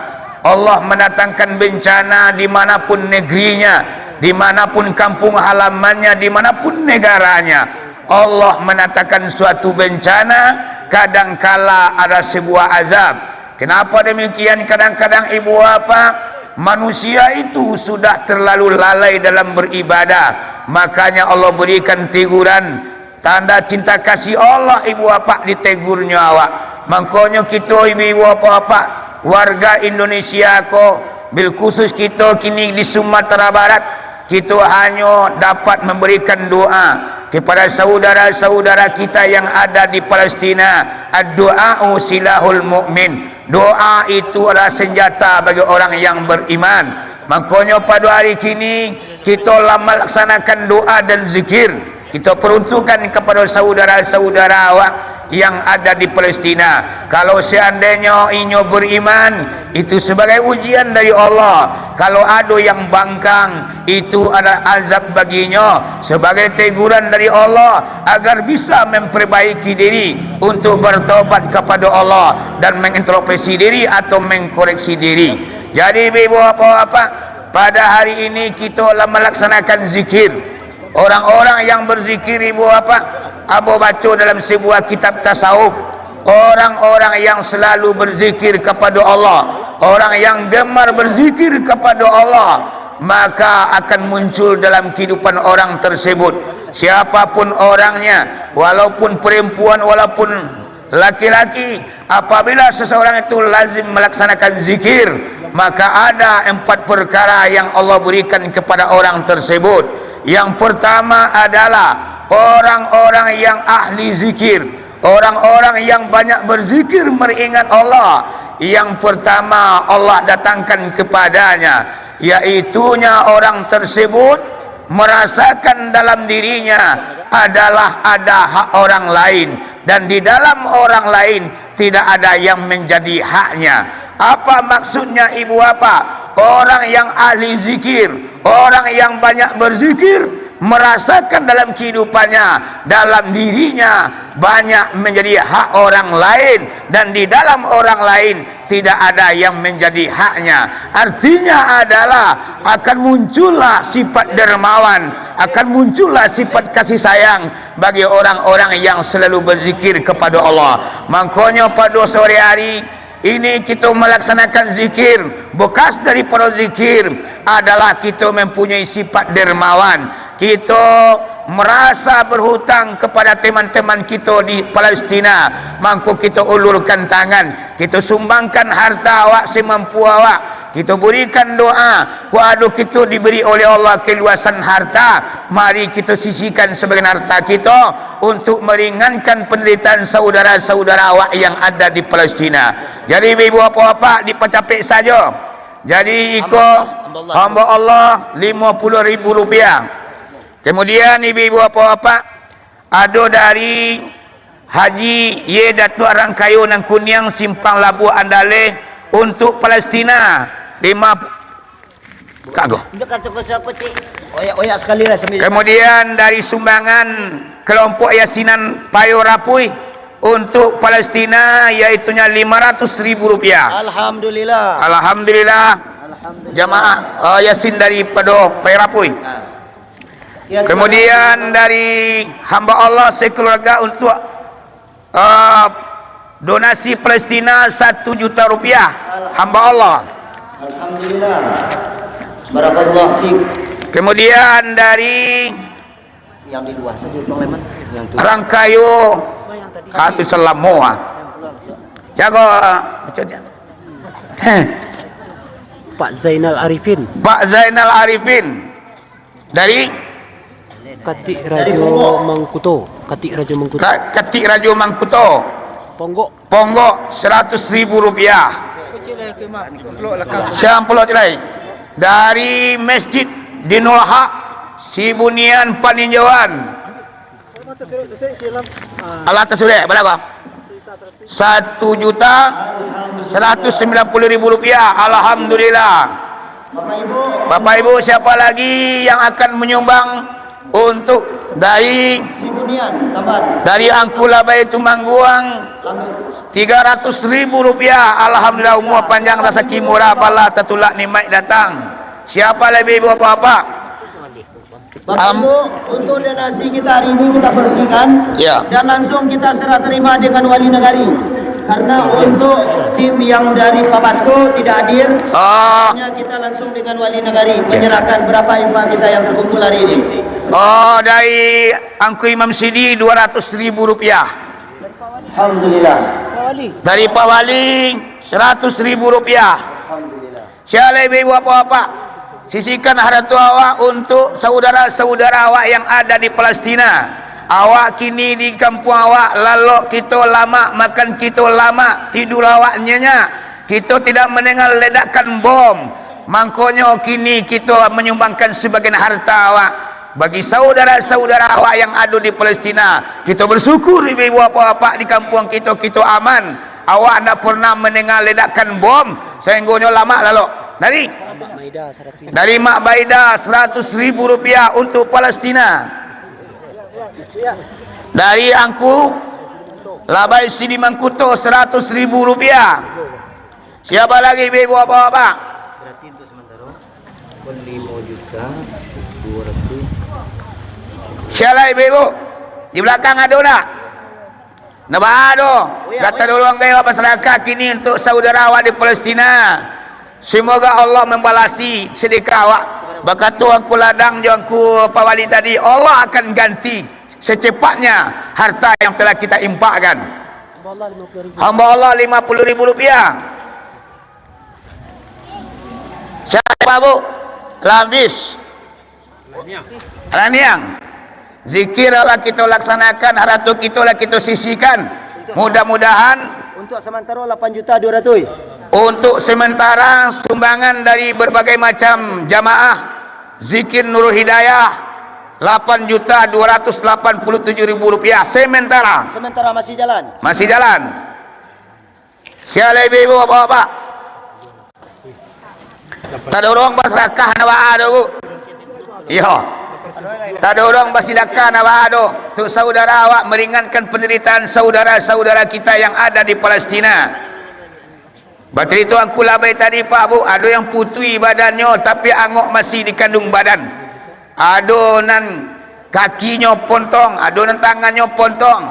Allah mendatangkan bencana dimanapun negerinya, dimanapun kampung halamannya, dimanapun negaranya. Allah mendatangkan suatu bencana, kadangkala ada sebuah azab. Kenapa demikian? Kadang-kadang, ibu bapak, manusia itu sudah terlalu lalai dalam beribadah, makanya Allah berikan teguran. Tanda cinta kasih Allah, ibu bapak, ditegurnyo awak. Mangkonyo kito, ibu-ibu, bapak-bapak, warga Indonesia ko, bilkhusus kito kini di Sumatera Barat, kito hanyo dapat memberikan doa kepada saudara-saudara kita yang ada di Palestina. Ad-du'a'u silahul mu'min. Doa itu adalah senjata bagi orang yang beriman. Mangkonyo, pado hari kini, kito lah malaksanakan doa dan zikir. Kito peruntukkan kepada saudara-saudara awak yang ada di Palestina. Kalau seandainyo inyo beriman, itu sebagai ujian dari Allah. Kalau ado yang bangkang, itu adalah azab baginyo, sebagai teguran dari Allah, agar bisa memperbaiki diri, untuk bertobat kepada Allah dan mengintrospeksi diri atau mengkoreksi diri. Jadi, ibu-ibu, bapak-bapak, pada hari ini kito lah malaksanakan zikir. Orang-orang yang berzikir, ibu bapak, ambo baco dalam sebuah kitab tasawuf, orang-orang yang selalu berzikir kepada Allah, orang yang gemar berzikir kepada Allah, maka akan muncul dalam kehidupan orang tersebut. Siapapun orangnya, walaupun perempuan, walaupun laki-laki, apabila seseorang itu lazim melaksanakan zikir, maka ada empat perkara yang Allah berikan kepada orang tersebut. Yang pertama adalah orang-orang yang ahli zikir, orang-orang yang banyak berzikir, meringat Allah. Yang pertama Allah datangkan kepadanya, yaitunya orang tersebut merasakan dalam dirinya adalah ada hak orang lain, dan di dalam orang lain tidak ada yang menjadi haknya. Apa maksudnya, ibu bapak? Orang yang ahli zikir, orang yang banyak berzikir, merasakan dalam kehidupannya, dalam dirinya, banyak menjadi hak orang lain, dan di dalam orang lain tidak ada yang menjadi haknya. Artinya adalah akan muncullah sifat dermawan, akan muncullah sifat kasih sayang bagi orang-orang yang selalu berzikir kepada Allah. Mangkonyo, pada sore hari, ini kita melaksanakan zikir. Bekas daripada zikir adalah kita mempunyai sifat dermawan. Kita merasa berhutang kepada teman-teman kita di Palestina. Mangko kita ulurkan tangan, kita sumbangkan harta awak semampu awak. Kita berikan doa, kok ado kita diberi oleh Allah keluasan harta, mari kita sisihkan sebagian harta kita untuk meringankan penderitaan saudara-saudara awak yang ada di Palestina. Jadi, ibu-ibu, bapak-bapak, dipacapek sajo. Jadi, iko hamba Allah, lima puluh ribu rupiah. Kemudian, ibu-ibu, bapak-bapak, ado dari Haji Ye Datuak Rangkayo nan Kuniang, Simpang Labuah, Andaleh, untuk Palestina, lima, buka go. Oyak-oyak sekali lah, sambil. Kemudian dari sumbangan kelompok Yasinan Payo Rapuih untuk Palestina, yaitunya lima ratus ribu rupiah. Alhamdulillah. Alhamdulillah. Alhamdulillah. Jamaah, eh, Yasin daripada Payo Rapuih. Ah. Ya, kemudian dari hamba Allah sekeluarga untuk, eh, donasi Palestina satu juta rupiah, hamba Allah. Alhamdulillah. Barakallahu fiik. Kemudian dari yang di luar saja, Bang Leman. Yang tu. Rangkayo, ah, tu Selamo, ah. Jago, ah, macam mana? Pak Zainal Arifin. Pak Zainal Arifin. Dari? Katik Rajo Mangkuto. Katik Rajo Mangkuto. Ka-, Katik Rajo Mangkuto. Ponggok. Ponggok, seratus ribu rupiah. Siang pulo cilai. Dari Masjid Dinul Haq, Sibunian Paninjauan. Alah, tasurek, barapo? Satu juta seratus sembilan puluh ribu rupiah. Alhamdulillah. Bapak Ibu, siapa lagi yang akan menyumbang untuk dari, dari Angku Labai Tumangguang, tiga ratus ribu rupiah. Alhamdulillah, umur panjang, rasaki murah, bala tatulak, nikmat datang. Siapa lagi, ibu, bapak-bapak? Bapak Ibu, untuk donasi kita hari ini kita bersihkan, ya, dan langsung kita serah terima dengan wali nagari. Karena untuk tim yang dari Pabasko tidak hadir, ah, hanya kita langsung dengan wali nagari, ya, menyerahkan berapa infak kita yang terkumpul hari ini. Oh, dari Angku Imam Sidi, dua ratus ribu rupiah. Alhamdulillah. Dari Pak Wali, seratus ribu rupiah. Alhamdulillah. Sialai ibu-ibu, bapak-bapak, sisihkan harato awak untuk saudara-saudara awak yang ada di Palestina. Awak kini di kampuang awak, lalok kito lamak, makan kito lamak, tidua awak nyenyak. Kito tidak mandanga ledakan bom. Mangkonyo kini kito manyumbangkan sabagian harta awak bagi saudara-saudara awak yang ado di Palestina. Kito bersyukur, ibu-ibu, bapak-bapak, di kampuang kito, kito aman. Awak ndak pernah mandanga ledakan bom, sahinggonyo lamak lalok. Dari? Dari Mak Baida, seratus ribu rupiah untuk Palestina. Dari Angku Labai Sidi Mangkuto, seratus ribu rupiah. Siapa lagi, ibu-ibu, bapak-bapak? Berarti untuk sementara, pun lima juta dua ratus. Siapa lagi, ibu-ibu? Di belakang ado ndak? Ndak ado. Gata duluan gaya masyarakat kini untuk saudara awak di Palestina. Semoga Allah membalasi sedekah awak. Bakato Angku Ladang jo Angku Pak Wali tadi, Allah akan ganti secepatnya harta yang telah kita infakkan. Hamba Allah lima puluh ribu rupiah. Siapa, Bu? Lambis. Laniang. Zikir lah kita laksanakan, harato kita lah kita sisihkan. Mudah-mudahan. Untuk sementara lapan juta dua ratus. Untuk sementara sumbangan dari berbagai macam jamaah Zikir Nurul Hidayah, lapan juta dua ratus lapan puluh tujuh ribu rupiah sementara. Sementara masih jalan. Masih jalan. Sialai ibu-ibu, bapak-bapak. Tadorong basarakah ndak baa doh, Bu. Iyo. Tadorong basidakah nan baa doh, untuk saudara awak meringankan penderitaan saudara-saudara kita yang ada di Palestina. Bacarito angku labai tadi, Pak Bu, ado yang putuih badannyo, tapi angok masih di kanduang badan. Ado nan kakinyo pontong, ado nan tangannyo pontong.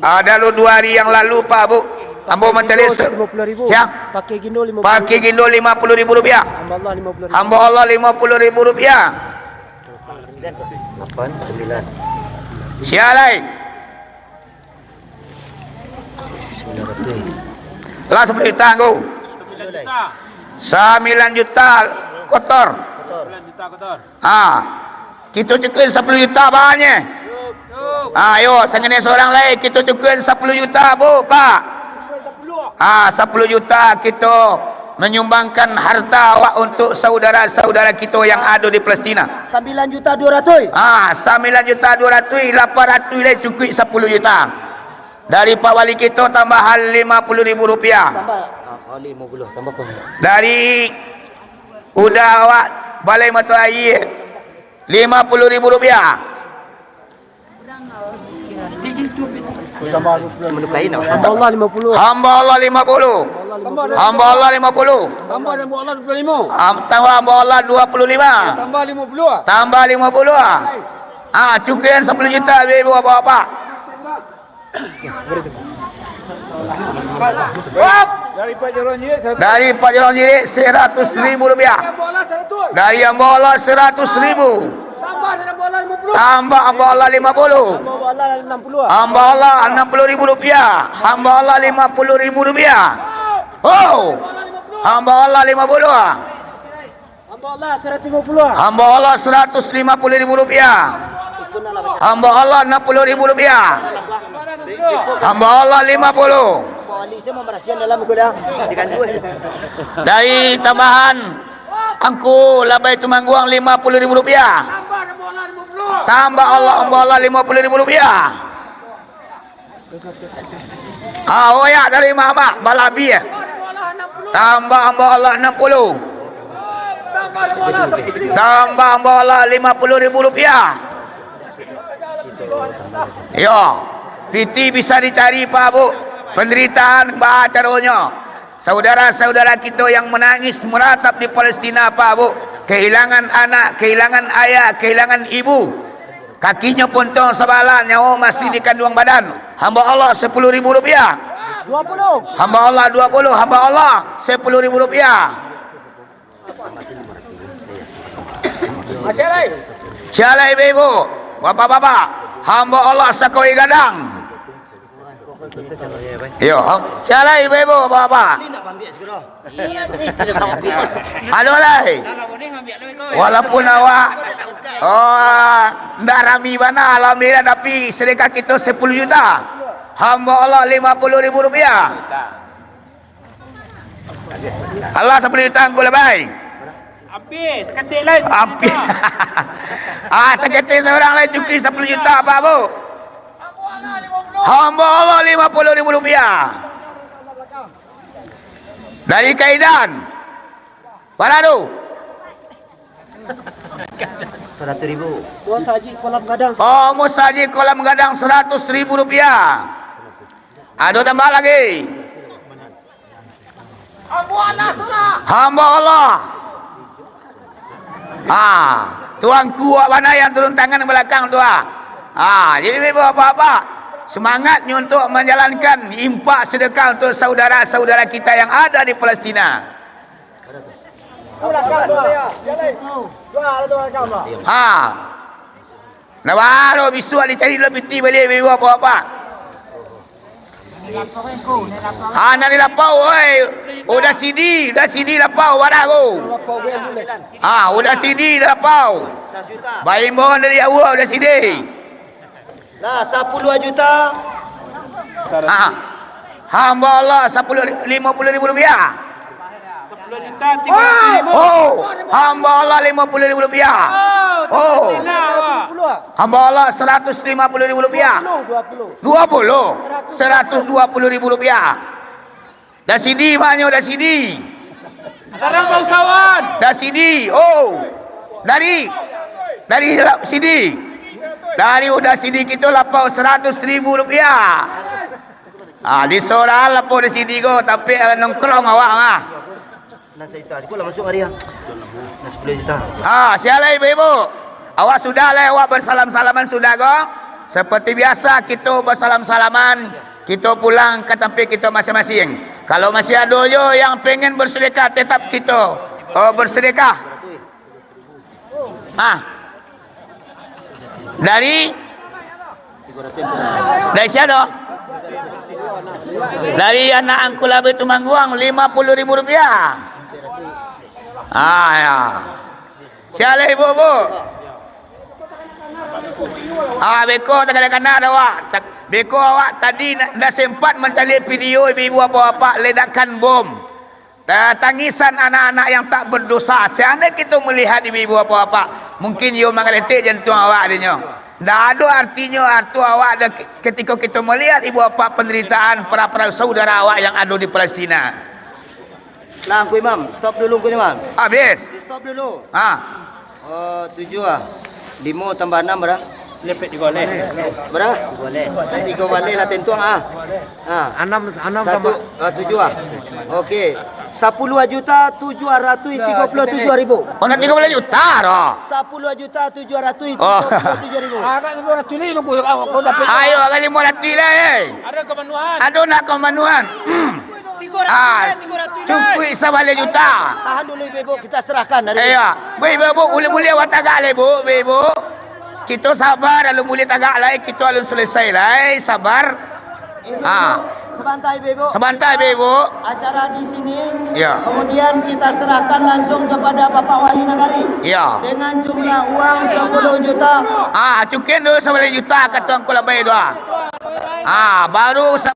Ado lo duo ari yang lalu, Pak Bu. Ambo mancari se-, limo puluah ribu. Ya? Pakai gindo limo puluah ribu. Pakai gindo limo puluah ribu rupiah. Hamba Allah limo puluah ribu. Hamba Allah limo puluah ribu rupiah. Lapan, sembilan. Sia lai. Sembilan ratus. Lah sapuluah juta angku. Sambilan juta kotor. Ah, kito cukuik sapuluah juta baa nyo. Ah, ayo, sangenek surang lai, kito cukuik sapuluah juta, Bu, Pak. Ah, sapuluah juta kito manyumbangkan harta awak untuk saudara-saudara kito yang ado di Palestina. Sambilan juta duo ratuih. Ah, sambilan juta duo ratuih, lapan ratuih lai cukuik sapuluah juta. Dari Pak Wali kito tambahan limo puluah ribu rupiah. Tambah. Ah, oh, limo puluah, tambah kau. Dari Uda awak Balai Mato Aia, limo puluah ribu rupiah. Hamba Allah limo puluah. Hamba Allah limo puluh. Hamba Allah limo puluh. Tambah hamba Allah dua puluh lima. Am-, tambah hamba Allah dua puluh lima. Tambah limo puluah. Tambah limo puluah. Ah, cukuikan sapuluah juta, ibu-ibu, bapak-bapak. Dari Pak Jorong Jirik, seratus. Dari Pak Jorong Jirik, seratus ribu rupiah. Dari Ambo Allah, seratus ribu. Tambah dari Ambo Allah, lima puluh. Tambah Ambo Allah, lima puluh. Ambo Allah, enam puluh. Ambo Allah, enam puluh ribu rupiah. Ambo Allah, lima puluh ribu rupiah. Oh. Ambo Allah, lima puluh. Hamba Allah saratus limo puluah. Hamba Allah saratus limo puluah ribu rupiah. Hamba Allah anam puluah ribu rupiah. Hamba Allah lima puluh. Dari tambahan Angku Labai Tumangguang lima puluah ribu rupiah. Tambah Allah, hamba Allah lima puluah ribu rupiah. Ah, oyak dari mamak, balabiah. Tambah hamba Allah anam puluah. Tambah hamba Allah lima puluah ribu rupiah. Yo, piti bisa dicari, Pak Bu. Penderitaan baa caronyo. Saudara-saudara kito yang manangih maratap di Palestina, Pak Bu. Kehilangan anak, kehilangan ayah, kehilangan ibu. Kakinyo pontong sabalah, nyawo masih di kanduang badan. Hamba Allah sapuluah ribu rupiah. Dua puluh. Hamba Allah dua puluh, hamba Allah sapuluah ribu rupiah. Masih lai. Sialai ibu-ibu, bapak-bapak, hamba Allah sakoi gadang. Iyo, sialai ibu-ibu, bapak-bapak. Ado lai. Walaupun awak, oh, ndak rami bana, alhamdulillah, tapi sedekah kito sapuluah juta. Hamba Allah lima puluah ribu rupiah. Alah, sapuluah juta Angku Labai. Abih, saketek lai. Abih. Ah, saketek surang lai cukuik sapuluah juta, Pak Bu. Hamba Allah lima puluah ribu rupiah. Dari Kaidan. Bara tu? Saratus ribu. Musa Haji Kolam Gadang. Oh, Musa Haji Kolam Gadang saratus ribu rupiah. Ado tambah lagi. Hamba Allah. Ah, tu Angku awak bana yang turun tangan balakang tu, ah. Ah, jadi, bapak-bapak, semangatnyo untuk menjalankan infak sedekah untuk saudara-saudara kita yang ada di Palestina. Ah. Nah, baru bisuak dicari dulu piti baliak, ibu-ibu, bapak-bapak. Ha, nan di lapau, oi. Udah sidi, udah sidi lapau, wadah ko. Ha, udah sidi lapau. Baimbau dari awal, udah sidi. Nah, sapuluah juta. Ha. Hamba Allah sapuluah, lima puluah ribu rupiah. Sepuluh juta tiga ratus ribu. Oh, hamba Allah lima puluh ribu rupiah. Oh. Hamba Allah seratus lima puluh ribu rupiah. Dua puluh, dua puluh. Dua puluh. Seratus dua puluh ribu rupiah. Dah sidi, maknyo dah sidi. Sekarang bangsawan. Dah sidi. Oh. Dari. Dari la-, sidi. Dari udah sidi kito lapau saratus ribu rupiah. Ah, di sorang lapau di sidi ko, tapi, eh, nongkrong awak mah. Nan sajuta, iko lah masuk hari, ah. Nan sapuluah juta. Ah, sialah ibu-ibu. Awak sudah lah, awak bersalam-salaman sudah ko. Seperti biasa, kito bersalam-salaman, kito pulang ka tampek kito masing-masing. Kalau masih ado jo yang pengen bersedekah, tetap kito, oh, bersedekah. Ah. Dari, dari sia tu? Dari anak Angku Labe Tumangguang, lima puluh ribu rupiah. Ah, ya. Sialah ibu-ibu. Ah, beko takana-kana dah awak. Tak, beko awak tadi ndak, ndak sempat mancaliak video ibu-ibu bapak-bapak ledakan bom. Ta-, tangisan anak-anak yang tak berdosa. Seandai kito melihat ibu-ibu bapak-bapak, mungkin iyo mangaletek jantuang awak dinyo. Ndak ado artinyo artu awak da-, ketiko kito melihat ibu bapak penderitaan para-para saudara awak yang ado di Palestina. Nah, Angku Imam, stop dulu, Angku Imam. Habis. Stop dulu. Ah. Oh, tujuah, ah. Limo tambah anam bara? Lepek tigo baleh. Bara? Tigo baleh. Tigo baleh lah tentuang, ah. Ah. Anam, anam satu, tambah, ah, tujuah, ah. Oke. Sapuluah juta tujuah ratuih tigo puluah tujuah ribu. Oh, nak tigo baleh juta doh. Sapuluah juta tujuah ratuih tigo puluah tujuah ribu. Oh. Agak limo ratuih lai, nunggu, kau, kau dapek. Ayo, agak limo ratuih lai, eh. Ado kamanuan. Ado nak kamanuan. Tigo ratuih, ah, tigo ratuih, cukuik sabaleh juta. Tahan dulu, ibu-ibu, kita serahkan dari. Iya. Bu, ibu-ibu, buliah-buliah awak tagak lai, Bu, ibu-ibu. Kito sabar, alun buliah tagak lai, kito alun selesai lai, sabar. Ibu-ibu, ah. Sabanta, ibu-ibu. Sabanta, ibu-ibu. Acara di sini, iya, kemudian kita serahkan langsung kepada Bapak Wali Nagari. Iya. Dengan jumlah uang sapuluah juta. Ah, cukuik dulu sabaleh juta, kato Angku Labai tu, ah. Ah, baru sa-